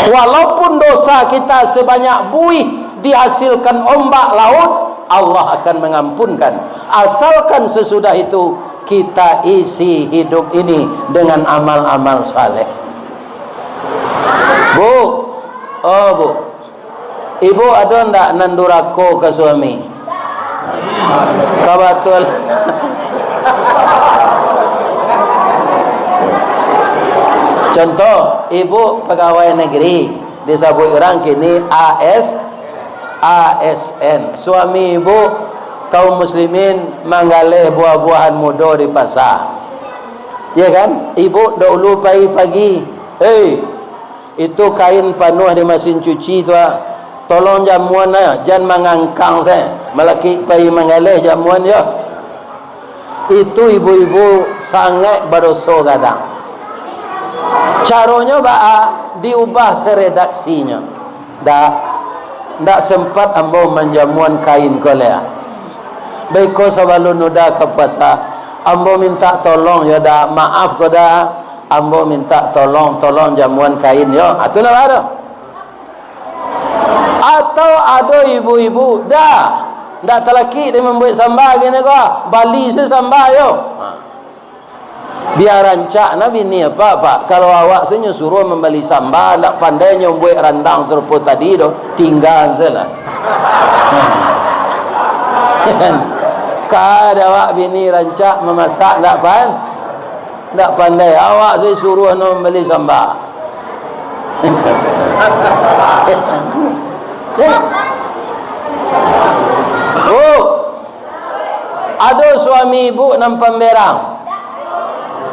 Walaupun dosa kita sebanyak buih dihasilkan ombak laut, Allah akan mengampunkan. Asalkan sesudah itu kita isi hidup ini dengan amal-amal saleh. Bu, oh Bu, ibu ado ndak nan durako ka suami? Kabatul. Contoh, ibu pegawai negeri, disabuik urang kini A S, A S N. Suami ibu kaum muslimin manggaleh buah-buahan mudo di pasa. Ya kan? Ibu dahulu pai pagi, "Hei, itu kain panuah di masin cuci tu, ah. Tolong jamuan, ah, jan mangangkang se. Malakik pai manggaleh jamuan, yo." Itu ibu-ibu sangaik badoso gadang. Caronyo baa? Diubah seredaksinyo. Dak, dak sempat ambo manjamuan kain ko lai. Baiko sabalun uda ka puasa, ambo mintak tolong yo dak, maaf ko dak, ambo mintak tolong, tolong jamuan kain yo. Ah, tu lah baa tu. Atau ado ibu-ibu, dah, ndak talakik dek mambuek samba kini ko, bali se samba yo. Ha. Bia rancak nah bini apak, Pak. Kalau awak se nyo suruah mambali samba, ndak pandai nyo buek randang sarupo tadi doh, tingga se lah. Ka dek awak bini rancak mamasak, ndak pan-, ndak pandai. Awak se suruah no mambali samba. Oh, ado suami ibu nan pamberang?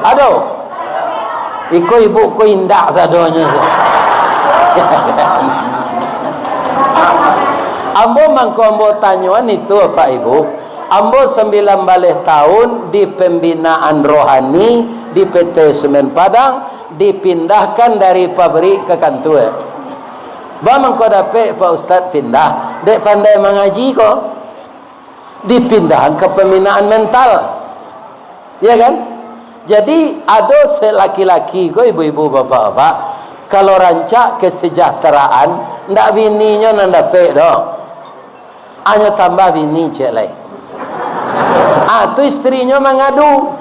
Ado. Iko ibu ko indak sadonyo. Ambo mangko ambo tanyoan itu, Pak Ibu. Ambo sambilan baleh tahun di pembinaan rohani di P T Semen Padang, dipindahkan dari pabrik ka kantua. Baa mangko dapek Pak Ustaz pindah? Dek pandai mangaji ko. Dipindahan ka pembinaan mental. Ya kan? Jadi, ado se laki-laki ko, ibu-ibu, bapak-bapak, kalau rancak kesejahteraan, ndak bininyo nan dapek doh. Anyo tambah bini ciek lai. Ah, tu istrinyo mangadu.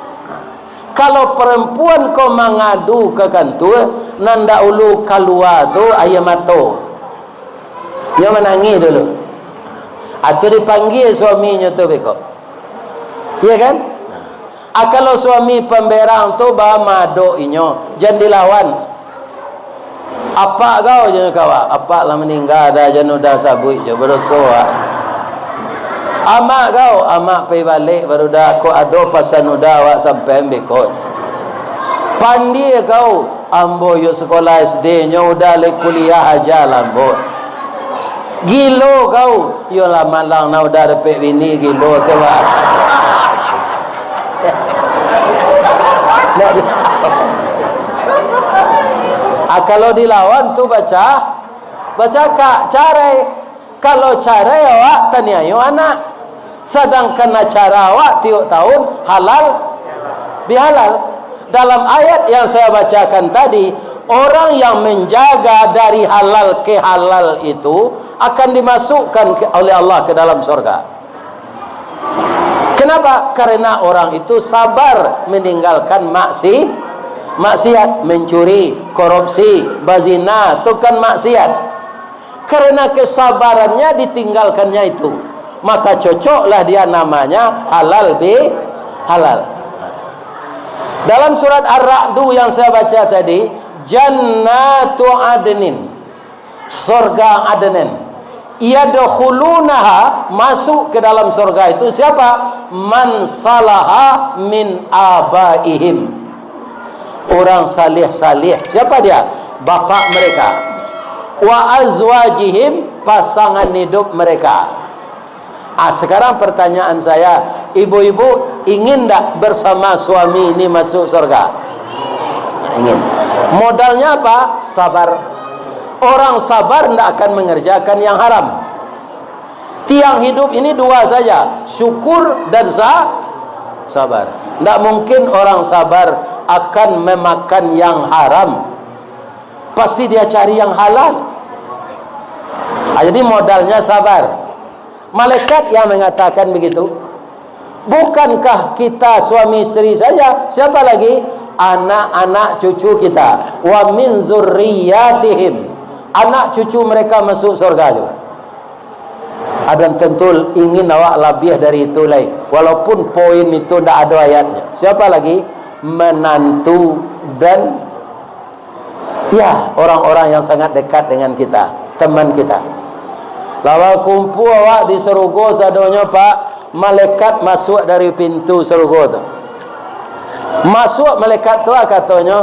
Kalau perempuan ko mangadu ka kantua, nan dahulu kalua tu aia mato. Nyo manangih dulu. Atau dipanggia suaminyo tu beko. Iya kan? Ah, kalau suami pamberang tu bamadok inyo, jan dilawan. Apak kau jan kawa, apak lah maningga, dah jan udah sabuik jo, badoso awak. Amak kau, amak pai balek baru dah, kok ado pasan udah awak sampai ambekot. Pandie kau, ambo yo sekolah S D nyo udah lai kuliah aja lambok. Gilo kau, iyolah malang nak udah dapek bini gilo tu, Pak. Ah, kalau dilawan tu baca, bacakak, carai. Kalau carai awak taniayo anak. Sadangkan acara awak tiok tahun halal bihalal. Dalam ayat yang saya bacakan tadi, orang yang menjaga dari halal ke halal itu akan dimasukkan ke, oleh Allah ke dalam sorga. Kenapa? Karena orang itu sabar meninggalkan maksi-, maksiat, mencuri, korupsi, bazina, itu kan maksiat. Karena kesabarannya ditinggalkannya itu, maka cocoklah dia namanya halal bi halal. Dalam surat Ar-Ra'du yang saya baca tadi, Jannatu Adnin, sorga Adnin. Yadkhulunaha, masuk ke dalam sorga itu siapa? Man salaha min abaihim. Orang salih-salih. Siapa dia? Bapak mereka. Wa azwajihim, pasangan hidup mereka. Ah, sekarang pertanyaan saya, ibu-ibu ingin ndak bersama suami ini masuk surga? Ingin. Modalnya apa? Sabar. Orang sabar ndak akan mengerjakan yang haram. Tiang hidup ini dua saja, syukur dan sa-, sabar. Ndak mungkin orang sabar akan memakan yang haram. Pasti dia cari yang halal. Ah, jadi modalnya sabar. Malaikat yang mengatakan begitu. Bukankah kita suami isteri saja? Siapa lagi? Anak-anak cucu kita. Wa min zurriyatihim. Anak cucu mereka masuk surga juga. Adan tentu ingin awak labiah dari itu lai. Walaupun poin itu ndak ado ayatnya. Siapa lagi? Menantu dan, ya, orang-orang yang sangat dekat dengan kita, teman kita. Lawan kumpul awak di sarugo sadonyo, Pak, malaikat masuk dari pintu sarugo tu. Masuk malaikat tu, ah, katonyo,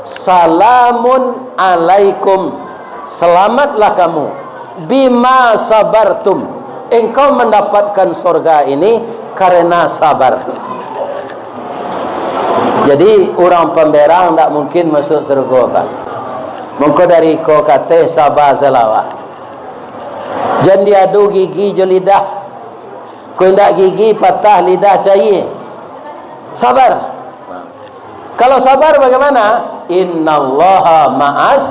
"Salamun alaikum, selamatlah kamu, bima sabartum, engkau mendapatkan sorga ini karena sabar." Jadi, urang pamberang ndak mungkin masuk sarugo, Pak. Mangko dari ko kateh sabar salawat. Jan diadu gigi jo lidah. Kok indak gigi patah, lidah cair. Sabar. Kalau sabar bagaimana? Innallaha ma'as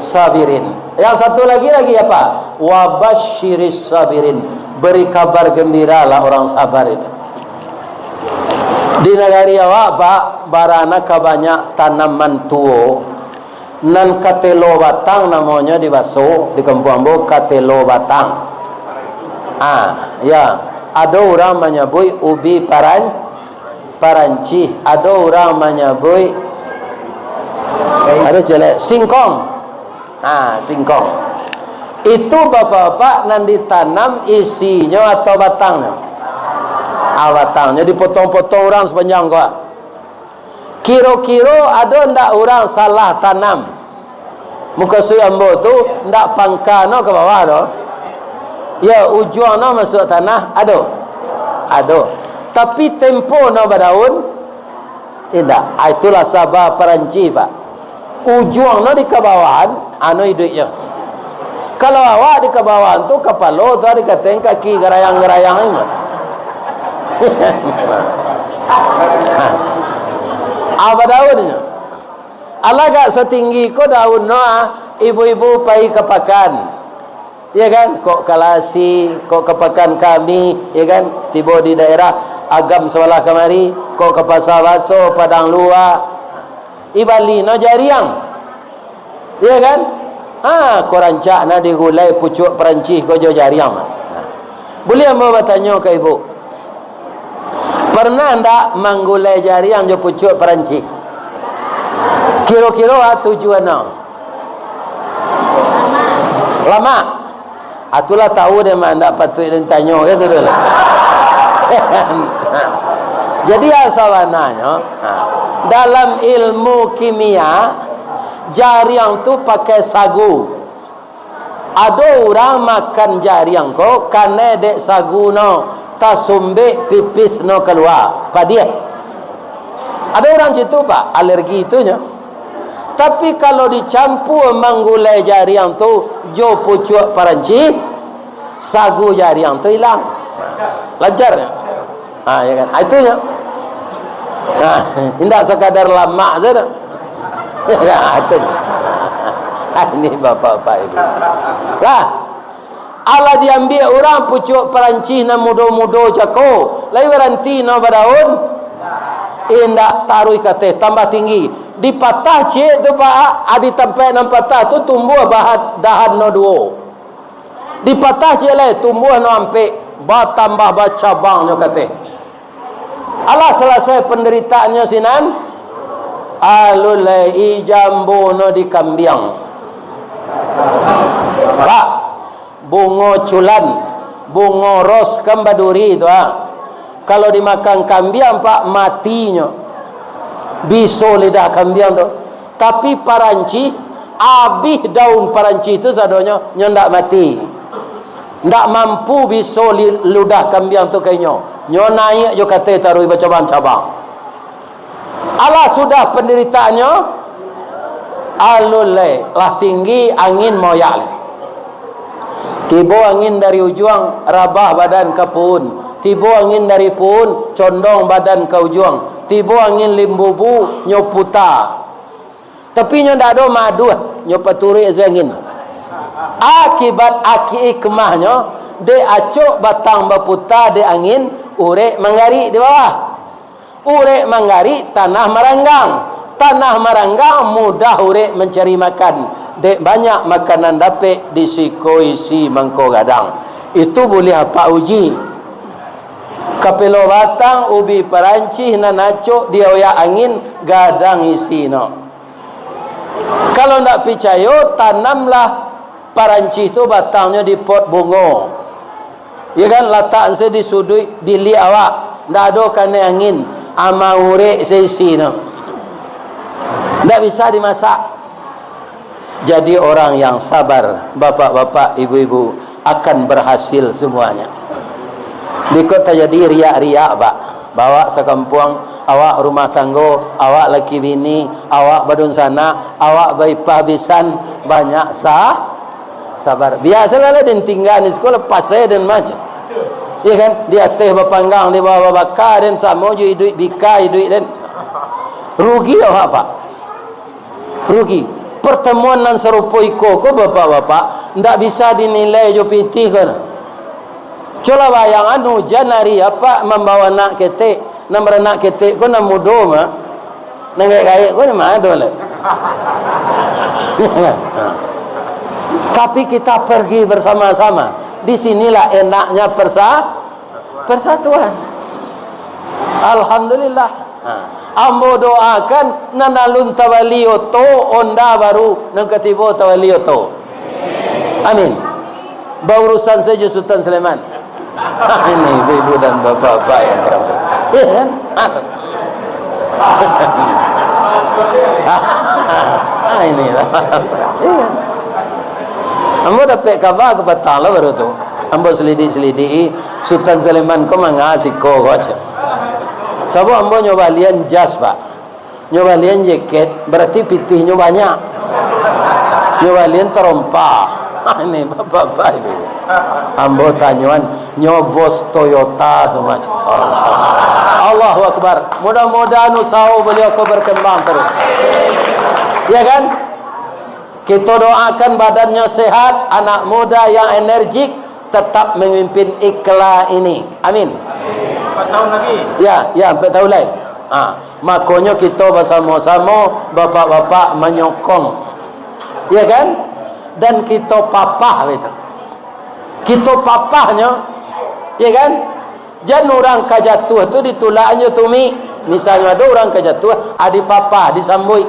sabirin. Yang satu lagi, lagi apa? Wabasyiris sabirin. Beri kabar gembiralah orang sabar itu. Di nagari awak, Pak, barana ka banyak tanaman tuo. Nan katelo batang namonyo di baso, di kampuang ambo katelo batang. Ah, ya. Ado urang manyabuik ubi paran-, parancih, ado urang manyabuik, ado celek, singkong. Ah, singkong. Itu bapak-bapak nan ditanam isinyo atau batangnyo? Ah, batangnyo dipotong-potong urang sapanjang ko. Kiro-kiro ado ndak urang salah tanam? Mukasuik ambo tu, ndak pangka no ka bawah tu. Ya, ujuang no masuak tanah, ado? Ado. Tapi tempo no badaun? Indak. Ah, itulah sabar parancih, Pak. Ujuang no di kabawahan, anu iduiknyo. Kalau awak di kabawahan tu, kapalo tu dikateng kaki garayang-garayang ni. Ah, badaun nyo. Alah agak satinggi ko daun no, ah, ibu-ibu pai ka pakan. Ya kan? Kok ka Lasi, kok ka Pakan Kami, ya kan? Tibo di daerah Agam sabalah kamari, kok ka Pasa Baso, Padang Luak. Ibali no jariang. Ya kan? Ha, ko rancak na digulai pucuak Perancih ko jo jariang. Nah. Buliah ambo batanyo ka ibu. Pernah ndak manggulai jariang jo pucuak Perancih? Kiro-kiro a tujuan no? Lamak. Atulah tahu deh mah, ndak patuik den tanyo, kan tu dulu. Jadi, ya, sabananyo, ha, dalam ilmu kimia, jariang tu pakai sagu. Ado urang makan jariang ko, kanai dek sagu no, tasumbek pipis no kalua, padiah. Ado urang situ, Pak, alergi tu nyo. Tapi, kalau dicampua manggulai jariang tu jo pucuak Perancih, sagu jariang tu ilang. Lancar nyo. Ha, ya kan? Ha, itu nyo. Ha, indak sakadar lamak sajo. Ya, itu. Ha, ini bapak-bapak ibu. Lah, alah diambiak urang pucuak Perancih nan mudo-mudo cako, lai baranti no badaun, indak, taruih ka ateh, tambah tinggi. Dipatah ciek tu, Pak, a, di tampek nan patah tu tumbuah bahat, dahan no duo. Dipatah ciek lai, tumbuah no ampek, batambah bacabang nyo ka ateh. Alah salasai pandaritaannyo sinan, alun lai ijambo no di kambiang. Pak, bungo culan, bungo ros kan baduri tu, ha. Kalau dimakan kambiang, Pak, mati nyo. Biso lidah kambiang tu. Tapi Perancih, abih daun Perancih tu sadonyo, nyo ndak mati. Ndak mampu biso li-, ludah kambiang tu ka inyo. Nyo naiak jo ka ateh taruih bacabang-cabang. Alah sudah pandaritaannyo, alun lai, lah tinggi angin maoyak lai. Tibo angin dari ujuang, rabah badan ka puun. Tibo angin dari puun, condong badan ka ujuang. Tibo angin limbubu, nyo puta. Tapi nyo ndak ado maduah, nyo paturuik se angin. Akibat aki ikmahnyo, dek acok batang baputa dek angin, urek manggarik di bawah. Urek manggarik, tanah maranggang. Tanah maranggang, mudah urek mancari makan. Dek banyak makanan dapek, di siko isi mangko gadang. Itu buliah apak uji. Kapelo batang ubi Perancih nan acok dioyak angin, gadang isi no. Kalau ndak picayo, tanamlah Perancih tu batangnyo di pot bungo. Ya kan, latak se di suduik biliak awak, ndak ado kanai angin, ama urek se isi no. Ndak bisa dimasak. Jadi orang yang sabar, bapak-bapak, ibu-ibu, akan berhasil semuanya. Biko tajadi riak-riak, Pak. Bawak sakampuang, awak rumah tanggo, awak laki bini, awak badunsanak, awak baipah bisan, banyak sa-, sabar. Biasolah den tingga di siko, pasai den mah. Iya kan? Di ateh bapanggang, di bawah babaka, den samo jo iduik bika, iduik den. Rugi awak, Pak. Rugi. Pertemuan nan sarupo iko ko, bapak-bapak, ndak bisa dinilai jo pitih ko nah. Cubolah bayangan, hujan ari apak mambawa anak ketek, nan baranak ketek ko nan mudo mah, nan gaek-gaek ko di ma tu lai? Tapi kita pergi bersama-sama. Di sinilah enaknya persa-, persatuan. Alhamdulillah. Ha. Ambo doakan, nan alun tabali oto, onda baru, nan ka tibo tabali oto. Amin. Baurusan sajo Sultan Sulaiman. Ini ibu-ibu dan bapak-bapak yang berangkat. Iya kan? Ah, inilah. Iya. Ambo dapek kaba ka patang lah baru tu. Ambo selidik-selidiki, Sultan Sulaiman ko manga siko ko aja. Sabab ambo nyo balian jas, Pak. Nyo balian jaket, berarti pitihnyo banyak. Nyo balian tarompa. Ini bapak-bapak ini. Ambo tanyoan, nyo bos Toyota tu macam. Allahu Akbar. Mudah-mudahan usaho baliau ko berkembang terus. Ya kan? Kito doakan badannyo sehat, anak muda yang energik, tetap memimpin Ikhla ini. Amin. Amin. Empat tahun lagi. Ya, ya, empat tahun lai. Ha, makonyo kito basamo-samo, bapak-bapak manyokong. Ya kan? Dan kito papah itu. Kito papahnyo, ya kan? Jan urang ka jatuah tu ditulak jo tumik. Misalnyo ado urang ka jatuah, ah, dipapah, disambuik.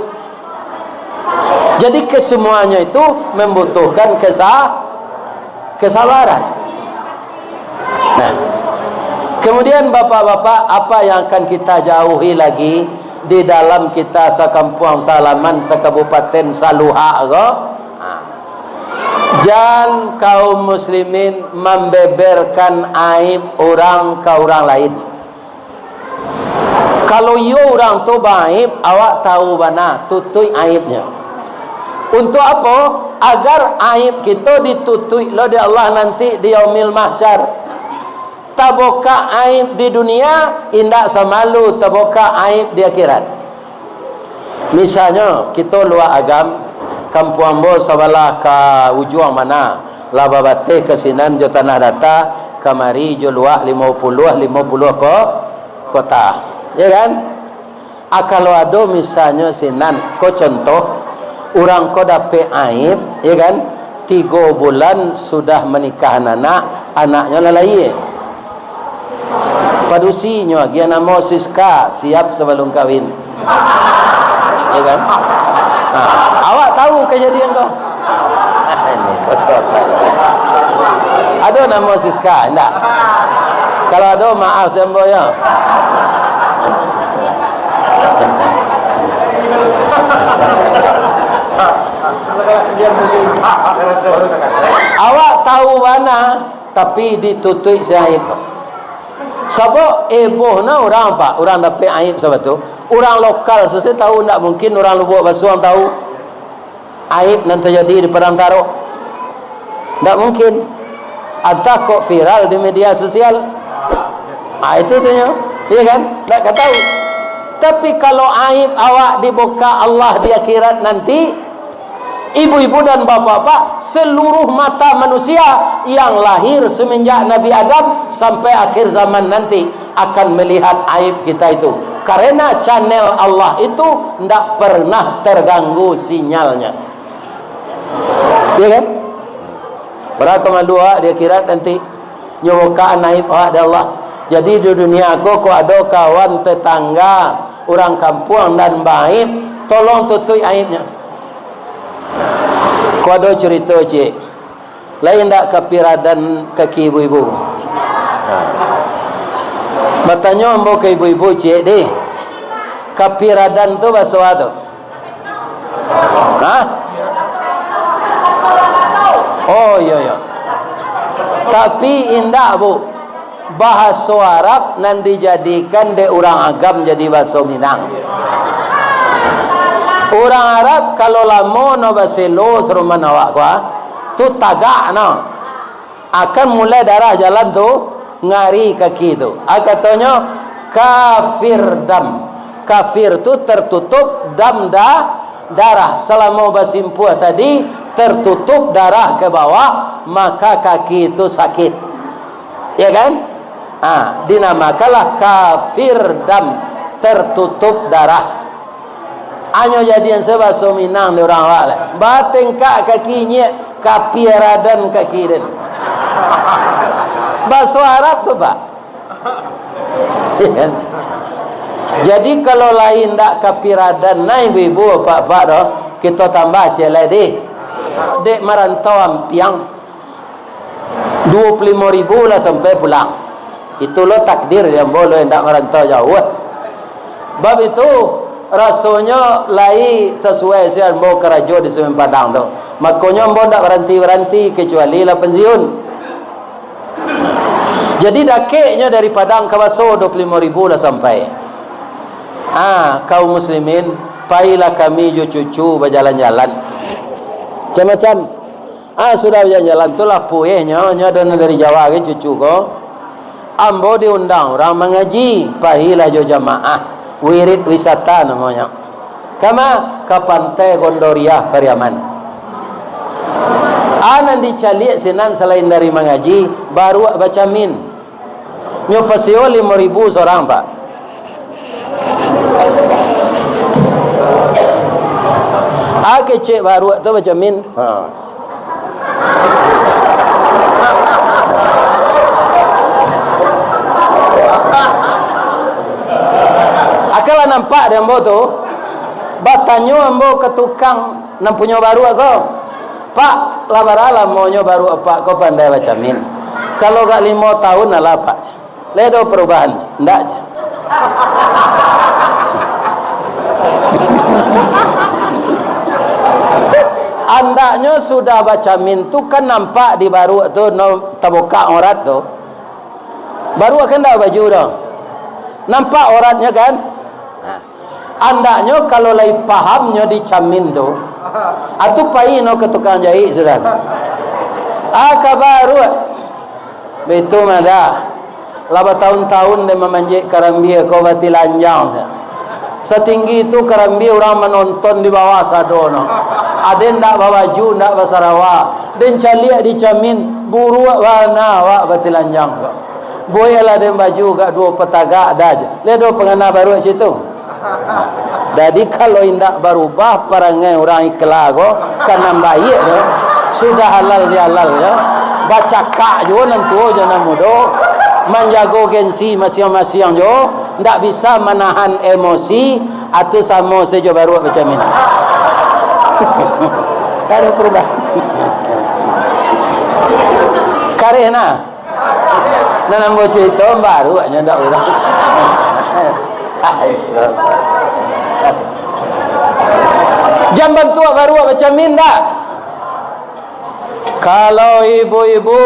Jadi kesemuanya itu membutuhkan kesa-, kesabaran. Nah, kemudian bapak-bapak, apa yang akan kita jauhi lagi di dalam kita sakampuang, salaman, sakabupaten, saluhak ko? Nah, jan kaum muslimin mambeberkan aib urang ka urang lain. Kalau iyo urang tu baaib, awak tahu bana, tutuik aibnyo. Untuk apo? Agar aib kito ditutuik lo dek Allah nanti di Yaumil Mahsyar. Tabokak aib di dunia, indak samalu tabokak aib di akhirat. Misalnyo, kito Luak Agam, kampuang ambo sabalah ka ujuang mana, lah babateh ka sinan jo Tanah Data, kamari jo Luak Limo Puluah, Limo Puluah ko-, Kota. Ya kan? Ah, kalau ado misalnyo sinan, ko contoh, urang ko dapek aib, ya kan? Tigo bulan sudah manikahan anak, anaknyo lah lahia. Padusi nyo agiah namo Siska, siap sabalum kawin. Ya kan? Ha, awak tahu kajadian ko? Ado namo Siska, indak? Kalau ado, maaf sambo yo. Awak tahu bana, tapi ditutuik si aib. Sabab eboh na urang, Pak, urang dapek aib sabab tu. Urang lokal sajo tahu, ndak mungkin urang Lubuak Basuang tahu aib nan tajadi di Padang Tarok. Ndak mungkin. Antah kok viral di media sosial. Ah, itu tu nyo. Iya kan? Ndak ka tahu. Tapi kalau aib awak dibukak Allah di akhirat nanti, ibu-ibu dan bapak-bapak, seluruh mata manusia yang lahir semenjak Nabi Adam sampai akhir zaman nanti akan melihat aib kita itu. Karena channel Allah itu ndak pernah terganggu sinyalnya. Iya kan? Bara kamalu awak di akhirat nanti. Nyo bukaan aib awak di Allah. Jadi di dunia ko, kok ado kawan tetangga, urang kampuang nan baaib, tolong tutuik aibnyo. Ko ado curito, ciek. Lain ndak kapiradan kaki ibu-ibu? Ha. Batanyo ambo ka ibu-ibu, ciek, deh. Kapiradan tu baso a tu? Hah? Oh, iyo, iyo. Tapi indak, Bu. Bahaso Arab nan dijadikan dek urang Agam jadi bahaso Minang. Urang Arab kalau lamo no baselo saruman awak ko, tu tagak no. Akan mulai darah jalan tu, ngari kaki tu. Ah, katonyo, kafir dam. Kafir tu tertutup, dam da-, darah. Salamo basimpuah tadi, tertutup darah ke bawah, maka kaki tu sakit. Ya kan? Ah, dinamakanlah kafir dam, tertutup darah. Anyo jadian se baso Minang di urang awak lai. Batengkak kaki inyiak, kapiaradan kaki den. Baso Arab tu, Pak. Jadi, kalau lain ndak kapiaradan, nah, ibu-ibu, bapak-bapak doh, kito tambah ciek lai deh. Dek marantau ampiang. Duo puluah limo ribu lah sampai pulang. Itu lo takdir di ambo lo indak marantau jauah. Bab itu, rasonyo lai sasuai si ambo karajo di Sungai Padang tu. Makonyo ambo indak baranti-baranti, kecuali lah pensiun. Jadi, dakeknyo dari Padang ka Baso, duo puluah limo ribu lah sampai. Ah, kaum muslimin, pailah kami jo cucu bajalan-jalan. Macam-macam. Ah, sudah bajalan-jalan tu lah puehnyo, nyo ado nan dari Jawa gai cucu ko. Ambo diundang urang mangaji, pailah jo jamaah, wirid wisata namonyo. Kama? Ka Pantai Gondoriah, Pariaman. Nan dicaliak sinan salain dari mangaji, baruak bacamin. Nyo pasio limo ribu sorang, Pak. A kecek baruak tu bacamin. Ha. Akan lah nampak dek ambo tu, batanyo ambo ka tukang nan punyo baruak ko, "Pak, lah bara lamonyo baruak Apak ko pandai bacamin?" "Kalau agak limo tahun alah, Pak." "Lai ado parubahan?" "Ndak," jar. Andaknyo sudah bacamin tu kan nampak di baruak tu, no, tabukak aurat tu. Baruak kan ndak babaju tu. Nampak auratnyo kan? Nah. Andaknyo kalau lai pahamnyo dicamin tu, atu pai no ka tukang jahik sudah tu. Ah, ka baruak. Baitu mah dah. Lah batahun-tahun den mamanjek karambia ko batilanjang sajo. Satinggi tu karambia urang manonton di bawah sado no. Aden ndak babaju, ndak basarawa. Den caliak dicamin, buruak bana awak batilanjang ko. Bueklah den baju agak duo patagak dah. Lai ado pangana baruak cak itu? Jadi, kalau indak barubah parangai urang Ikla ko, ka nan baiak tu, sudah halal bihalal tu, bacakak juo nan tuo jo nan mudo, manjago gengsi masiang-masiang juo, ndak bisa manahan emosi, atu samo sajo baruak macam ini. Kada barubah. Kareh nah. Nan ambo carito baruak nyo ndak urang. Jan bantuak baruak macam ni ndak. Kalau ibu-ibu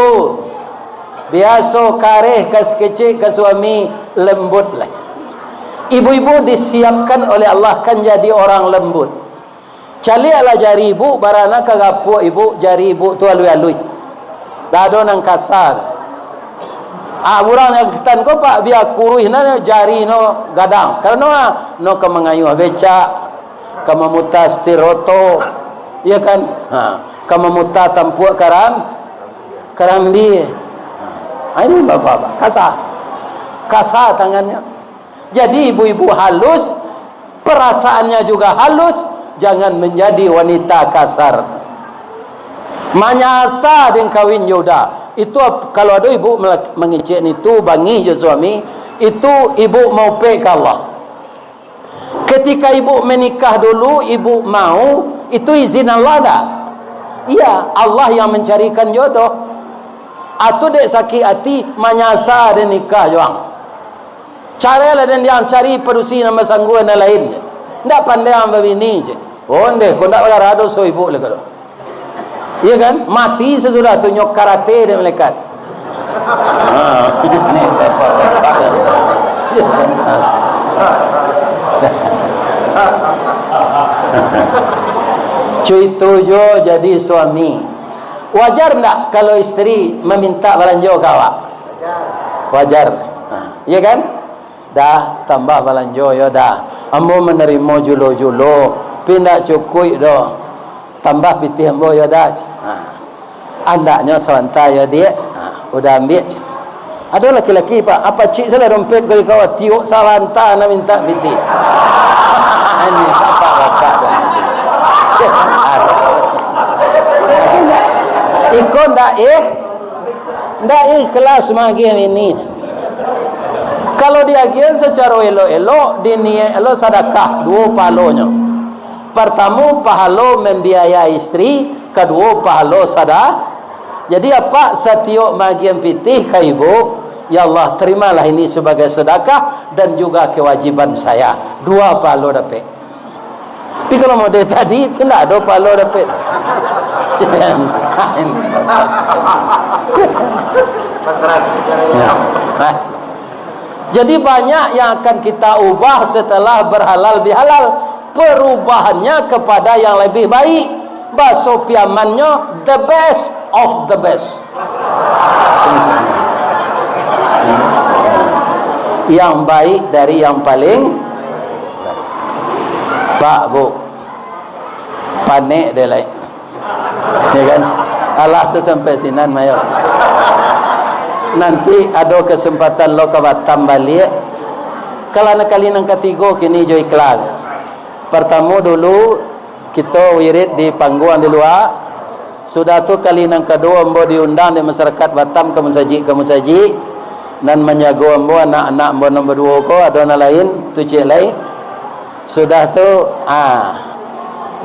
biaso kareh ka sakecek ka suami, lembutlah. Ibu-ibu disiapkan oleh Allah kan jadi orang lembut. Caliaklah jari ibu, bara nan ka gapuak ibu, jari ibu tu aluih-aluih. Ndak ado nan kasa. Ah, urang nan ketan ko, Pak, bia kuruih nan jari no gadang. Karano, ah, no ka mangayuah becak, ka mamuta setir oto, iya kan? Ha, ka mamuta tampuak karam-, karambia. Ha, ini bapak-bapak, kasa. Kasa tangannyo. Jadi, ibu-ibu halus, perasaannya juga halus, jangan menjadi wanita kasar. Manyasa den kawin jo uda. Itu ap-, kalau ado ibu melak-, mangecek nitu, bangih jo suami, itu ibu maupek ka Allah. Ketika ibu menikah dulu, ibu mau, itu izin Allah ndak? Iya, Allah yang mencarikan jodoh. Atu dek sakik ati, manyasa den nikah jo ang. Carailah den, di ang cari padusi nan basanggua nan lain. Ndak pandai ang babini, cek. Ondeh, ko ndak bagara doso ibu lai ko. Iya kan? Mati sasudah tu nyo karate dek malaikat. Ha. Cuito jo jadi suami. Wajar ndak kalau isteri maminta balanjo ka awak? Wajar. Ha, iya kan? Dah, tambah balanjo, yo dah. Ambo manarimo julo-julo, tapi ndak cukuik doh. Tambah pitih ambo, yo dah. Ha. Andaknyo sabanta, yo, Diak. Ha, udah ambiak. Ado laki-laki, Pak, apa cik salah dompet kau, kau tiok sabanta nak minta pitih. Ini bapak-bapak dah. Iko ndak, eh? Ndak ikhlas magiah bini. Kalau diagiahan sacaro elok-elok, diniaik lo sadakah, duo pahalonyo. Partamo, pahalo mambiayai isteri, kaduo, pahalo sada-, jadi, apak satiok magiahan pitih ka ibu, "Ya Allah, terimalah ini sebagai sedekah dan juga kewajiban saya." Dua pahalo dapek. Tapi kalau model tadi, tu ndak ado pahalo dapek. Ya. Nah. Jadi, banyak yang akan kita ubah setelah berhalal bihalal. Perubahannya kepada yang lebih baik. Baso Piamannyo, the best of the best. Yang baik dari yang paling, Pak, Bu, panek deh lai. Ya kan? Alah, sasampai sinan, mayo. Nanti ado kasempatan lo ka Batam baliak. Kalau nan kali nan katigo kini jo iklan. Partamo dulu, kito wirid di pangguang di lua. Sudah tu, kali nan kaduo, ambo diundang dek masyarakat Batam ka musajik, ka musajik. Nan manjago ambo, anak-anak ambo nan baduo ko, ado nan lain, tu ciek lai. Sudah tu, ah,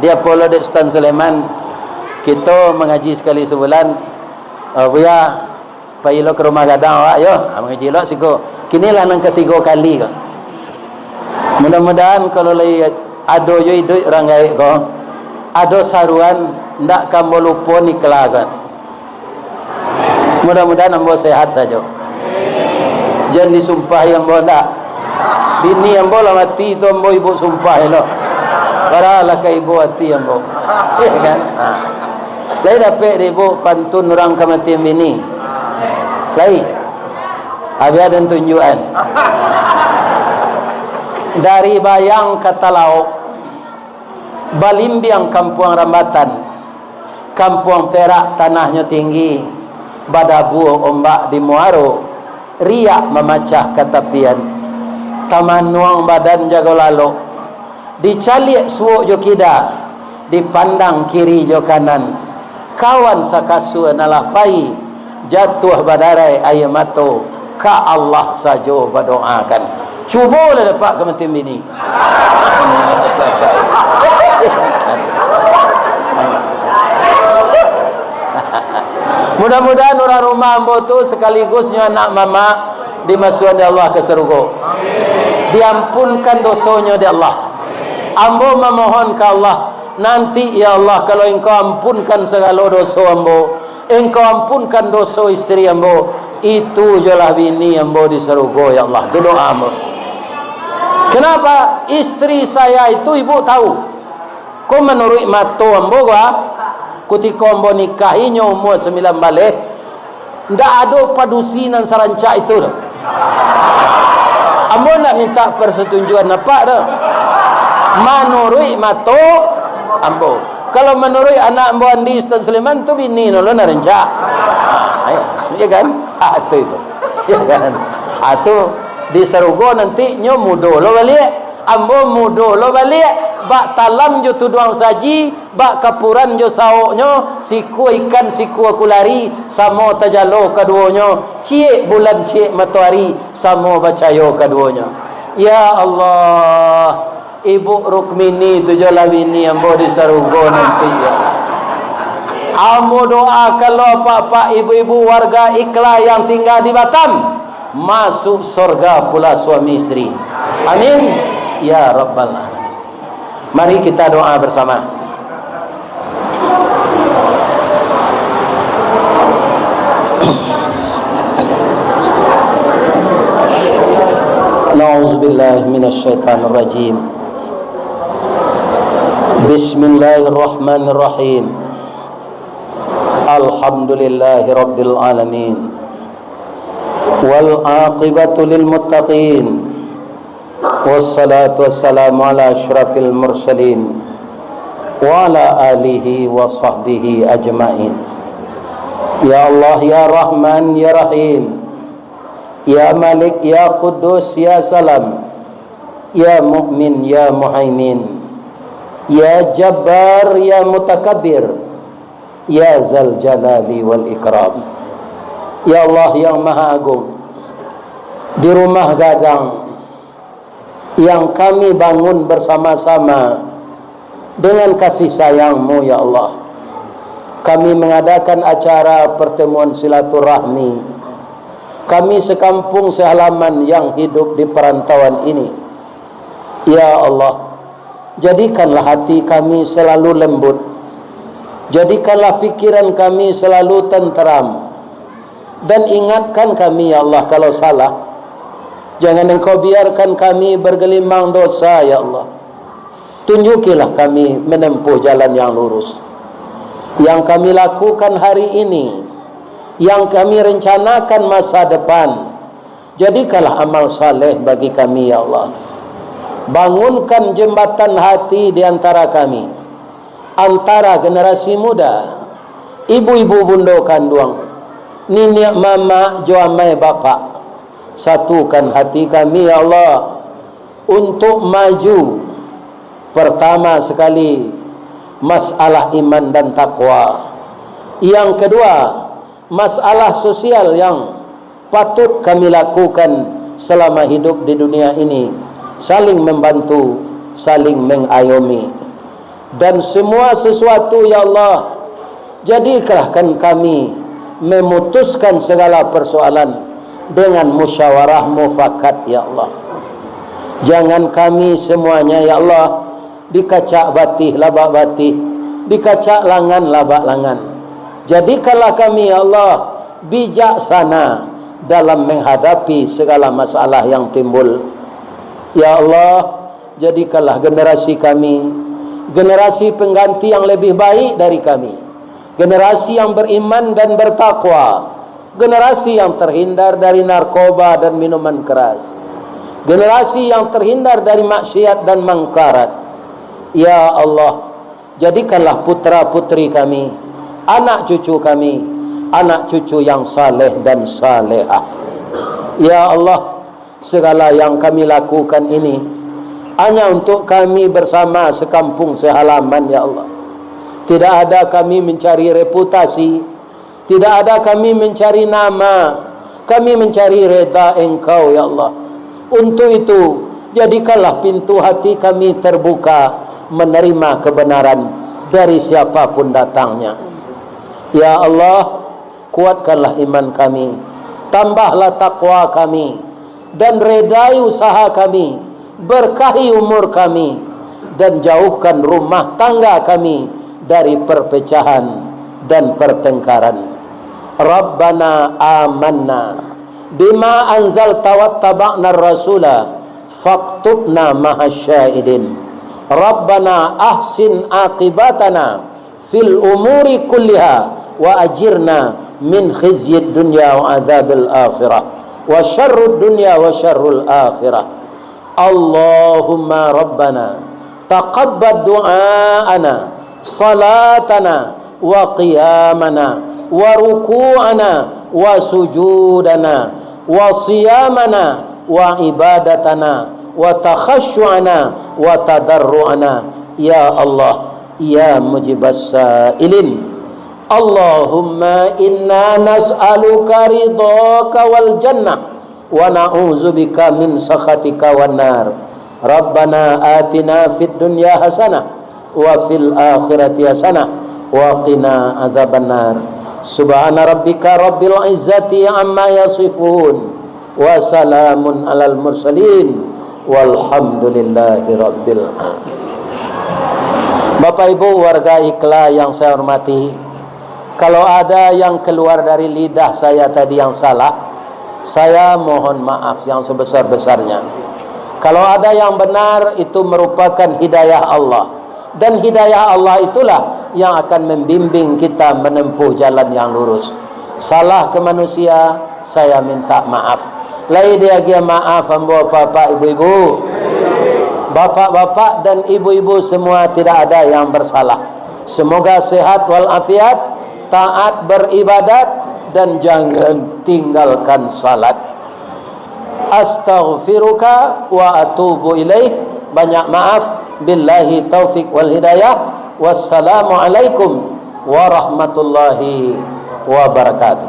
di apo lo dek Sutan Sulaiman, kito mangaji sakali sabulan, ah, Buya, pai lo ka rumah gadang awak, yo. Ah, mangaji lo siko. Kini lah nan katigo kali ko. Mudah-mudahan kalau lai ado jo iduik urang gaek ko, ado saruan, ndak ka ambo lupo nikla ko. Mudah-mudahan ambo sehat sajo. Jan disumpahi ambo ndak. Bini ambo lah mati tu, ambo ibo sumpah elok. Paralah ka ibo ati ambo. Iyo kan? Ha. Lai dapek dek ibo pantun urang kamatian bini? Lai. Abih aden tunjuakan. Dari Bayang ka Talaok, balimbiang Kampuang Rambatan, Kampuang Perak tanahnyo tinggi, badabua ombak di muaro, riak mamacah ka tapian. Tamanuang badan jago lalok, dicaliak suok jo kida, dipandang kiri jo kanan. Kawan sakasua nan lah pai, jatuah badarai aia mato, ka Allah sajo badoakan. Cubolah dapek kamatian bini. Mudah-mudahan urang rumah ambo tu sakaligus nyo anak mamak dimasuakan dek Allah ka sarugo. Diampunkan dosonyo dek Allah. Ambo mamohon ka Allah, nanti, ya Allah, kalau Engkau ampunkan sagalo doso ambo, Engkau ampunkan doso isteri ambo, itu jolah bini ambo di sarugo, ya Allah. Itu doa ambo. Kenapa? Isteri saya itu ibu tahu. Ko manuruik mato ambo ko, ah, kutiko ambo nikahi nyo umua sambilan baleh, ndak ado padusi nan sarancak itu doh. Ambo ndak minta persetujuan apak doh. Manuruik mato ambo. Kalau manuruik anak ambo Andi Sutan Sulaiman tu, bini no lo nan rancak. Ayo, iya kan? Ah, tu itu. Iya kan? Ah, tu di sarugo nanti nyo mudo lo baliak. Ambo mudo lo baliak, bak talam jo tuduang saji, bak kapuran jo saoknyo, sikua ikan, sikua kulari, samo tajalo kaduonyo, ciek bulan, ciek matoari, samo bacayo kaduonyo. Ya Allah, Ibu Rukmini tu jolah bini ambo di sarugo nanti, ya Allah. Ambo doakan lo apak-apak, ibu-ibu, warga Ikla yang tinggal di Batam, masuk sorga pula suami isteri. Amin. Ya Rabbal Alamin. Mari kita doa bersama. Na'udzubillahi minasyaitonirrajim. Bismillahirrahmanirrahim. Alhamdulillahirabbil alamin. Wal aqibatu lil muttaqin. Wassalatu wassalamu ala asyrafil mursalin, wa ala alihi wa sahbihi ajmain. Ya Allah, ya Rahman, ya Rahim, ya Malik, ya Quddus, ya Salam, ya Mu'min, ya Muhaimin, ya Jabbar, ya Mutakabbir, ya Zal Jalali wal Ikram. Ya Allah yang Maha Agung, di rumah gadang yang kami bangun bersama-sama dengan kasih sayang-Mu, ya Allah, kami mengadakan acara pertemuan silaturahmi kami sekampung sehalaman yang hidup di perantauan ini. Ya Allah, jadikanlah hati kami selalu lembut. Jadikanlah pikiran kami selalu tenteram. Dan ingatkan kami, ya Allah, kalau salah. Jangan Engkau biarkan kami bergelimang dosa, ya Allah. Tunjukilah kami menempuh jalan yang lurus. Yang kami lakukan hari ini, yang kami rencanakan masa depan, jadikanlah amal saleh bagi kami, ya Allah. Bangunkan jembatan hati di antara kami, antara generasi muda, Ibu-ibu bundo kanduang, niniak mamak jo amai bapak, satukan hati kami, ya Allah, untuk maju, pertama sekali, masalah iman dan takwa. Yang kedua, masalah sosial yang patut kami lakukan selama hidup di dunia ini, saling membantu, saling mengayomi. Dan semua sesuatu, ya Allah, jadikanlah kami memutuskan segala persoalan dengan musyawarah mufakat, ya Allah. Jangan kami semuanya, ya Allah, dikacak batih labak batih, dikacak langan labak langan. Jadikanlah kami, ya Allah, bijaksana dalam menghadapi segala masalah yang timbul. Ya Allah, jadikanlah generasi kami generasi pengganti yang lebih baik dari kami, generasi yang beriman dan bertakwa, generasi yang terhindar dari narkoba dan minuman keras, generasi yang terhindar dari maksiat dan mangkarat. Ya Allah, jadikanlah putra-putri kami, anak cucu kami, anak cucu yang saleh dan salehah. Ya Allah, segala yang kami lakukan ini hanya untuk kami bersama sekampung sehalaman, ya Allah. Tidak ada kami mencari reputasi, tidak ada kami mencari nama, kami mencari reda Engkau, ya Allah. Untuk itu, jadikanlah pintu hati kami terbuka menerima kebenaran dari siapapun datangnya. Ya Allah, kuatkanlah iman kami, tambahlah takwa kami, dan redai usaha kami, berkahi umur kami, dan jauhkan rumah tangga kami dari perpecahan dan pertengkaran. Rabbana amanna bima anzalta wattaba'na rasula faktubna ma'asy syahidin. Rabbana ahsin aqibatana fil umuri kulliha wa ajirna min khizyid dunya wa adzabil akhirah wa syarrud dunya wa syarrul akhirah. Allahumma rabbana taqabbal du'aana, salatana, wa qiyamana, wa ruku'ana, wa sujudana, wa siyamana, wa ibadatana, wa takhasyu'ana, wa tadarru'ana. Ya Allah, ya mujibas sailin. Allahumma inna nas'aluka ridhaka wal jannah, wa na'udzubika min sakhatika wan nar. Rabbana atina fid dunya hasanah, wa fil akhirati hasanah, wa qina adzabannar. Subhana rabbika rabbil izzati amma yasifun, wa salamun alal mursalin, walhamdulillahi rabbil alamin. Bapak Ibu warga Ikla yang saya hormati, kalau ada yang keluar dari lidah saya tadi yang salah, saya mohon maaf yang sebesar-besarnya. Kalau ada yang benar, itu merupakan hidayah Allah. Dan hidayah Allah itulah yang akan membimbing kita menempuh jalan yang lurus. Salah ke manusia, saya minta maaf. Lai diagiah maaf ambo, bapak, ibu-ibu. Bapak-bapak dan ibu-ibu semua, tidak ada yang bersalah. Semoga sehat walafiat, taat beribadat, dan jangan tinggalkan salat. Astaghfiruka wa atubu ilaih. Banyak maaf. Billahi taufik wal hidayah. Wassalamualaikum warahmatullahi wabarakatuh.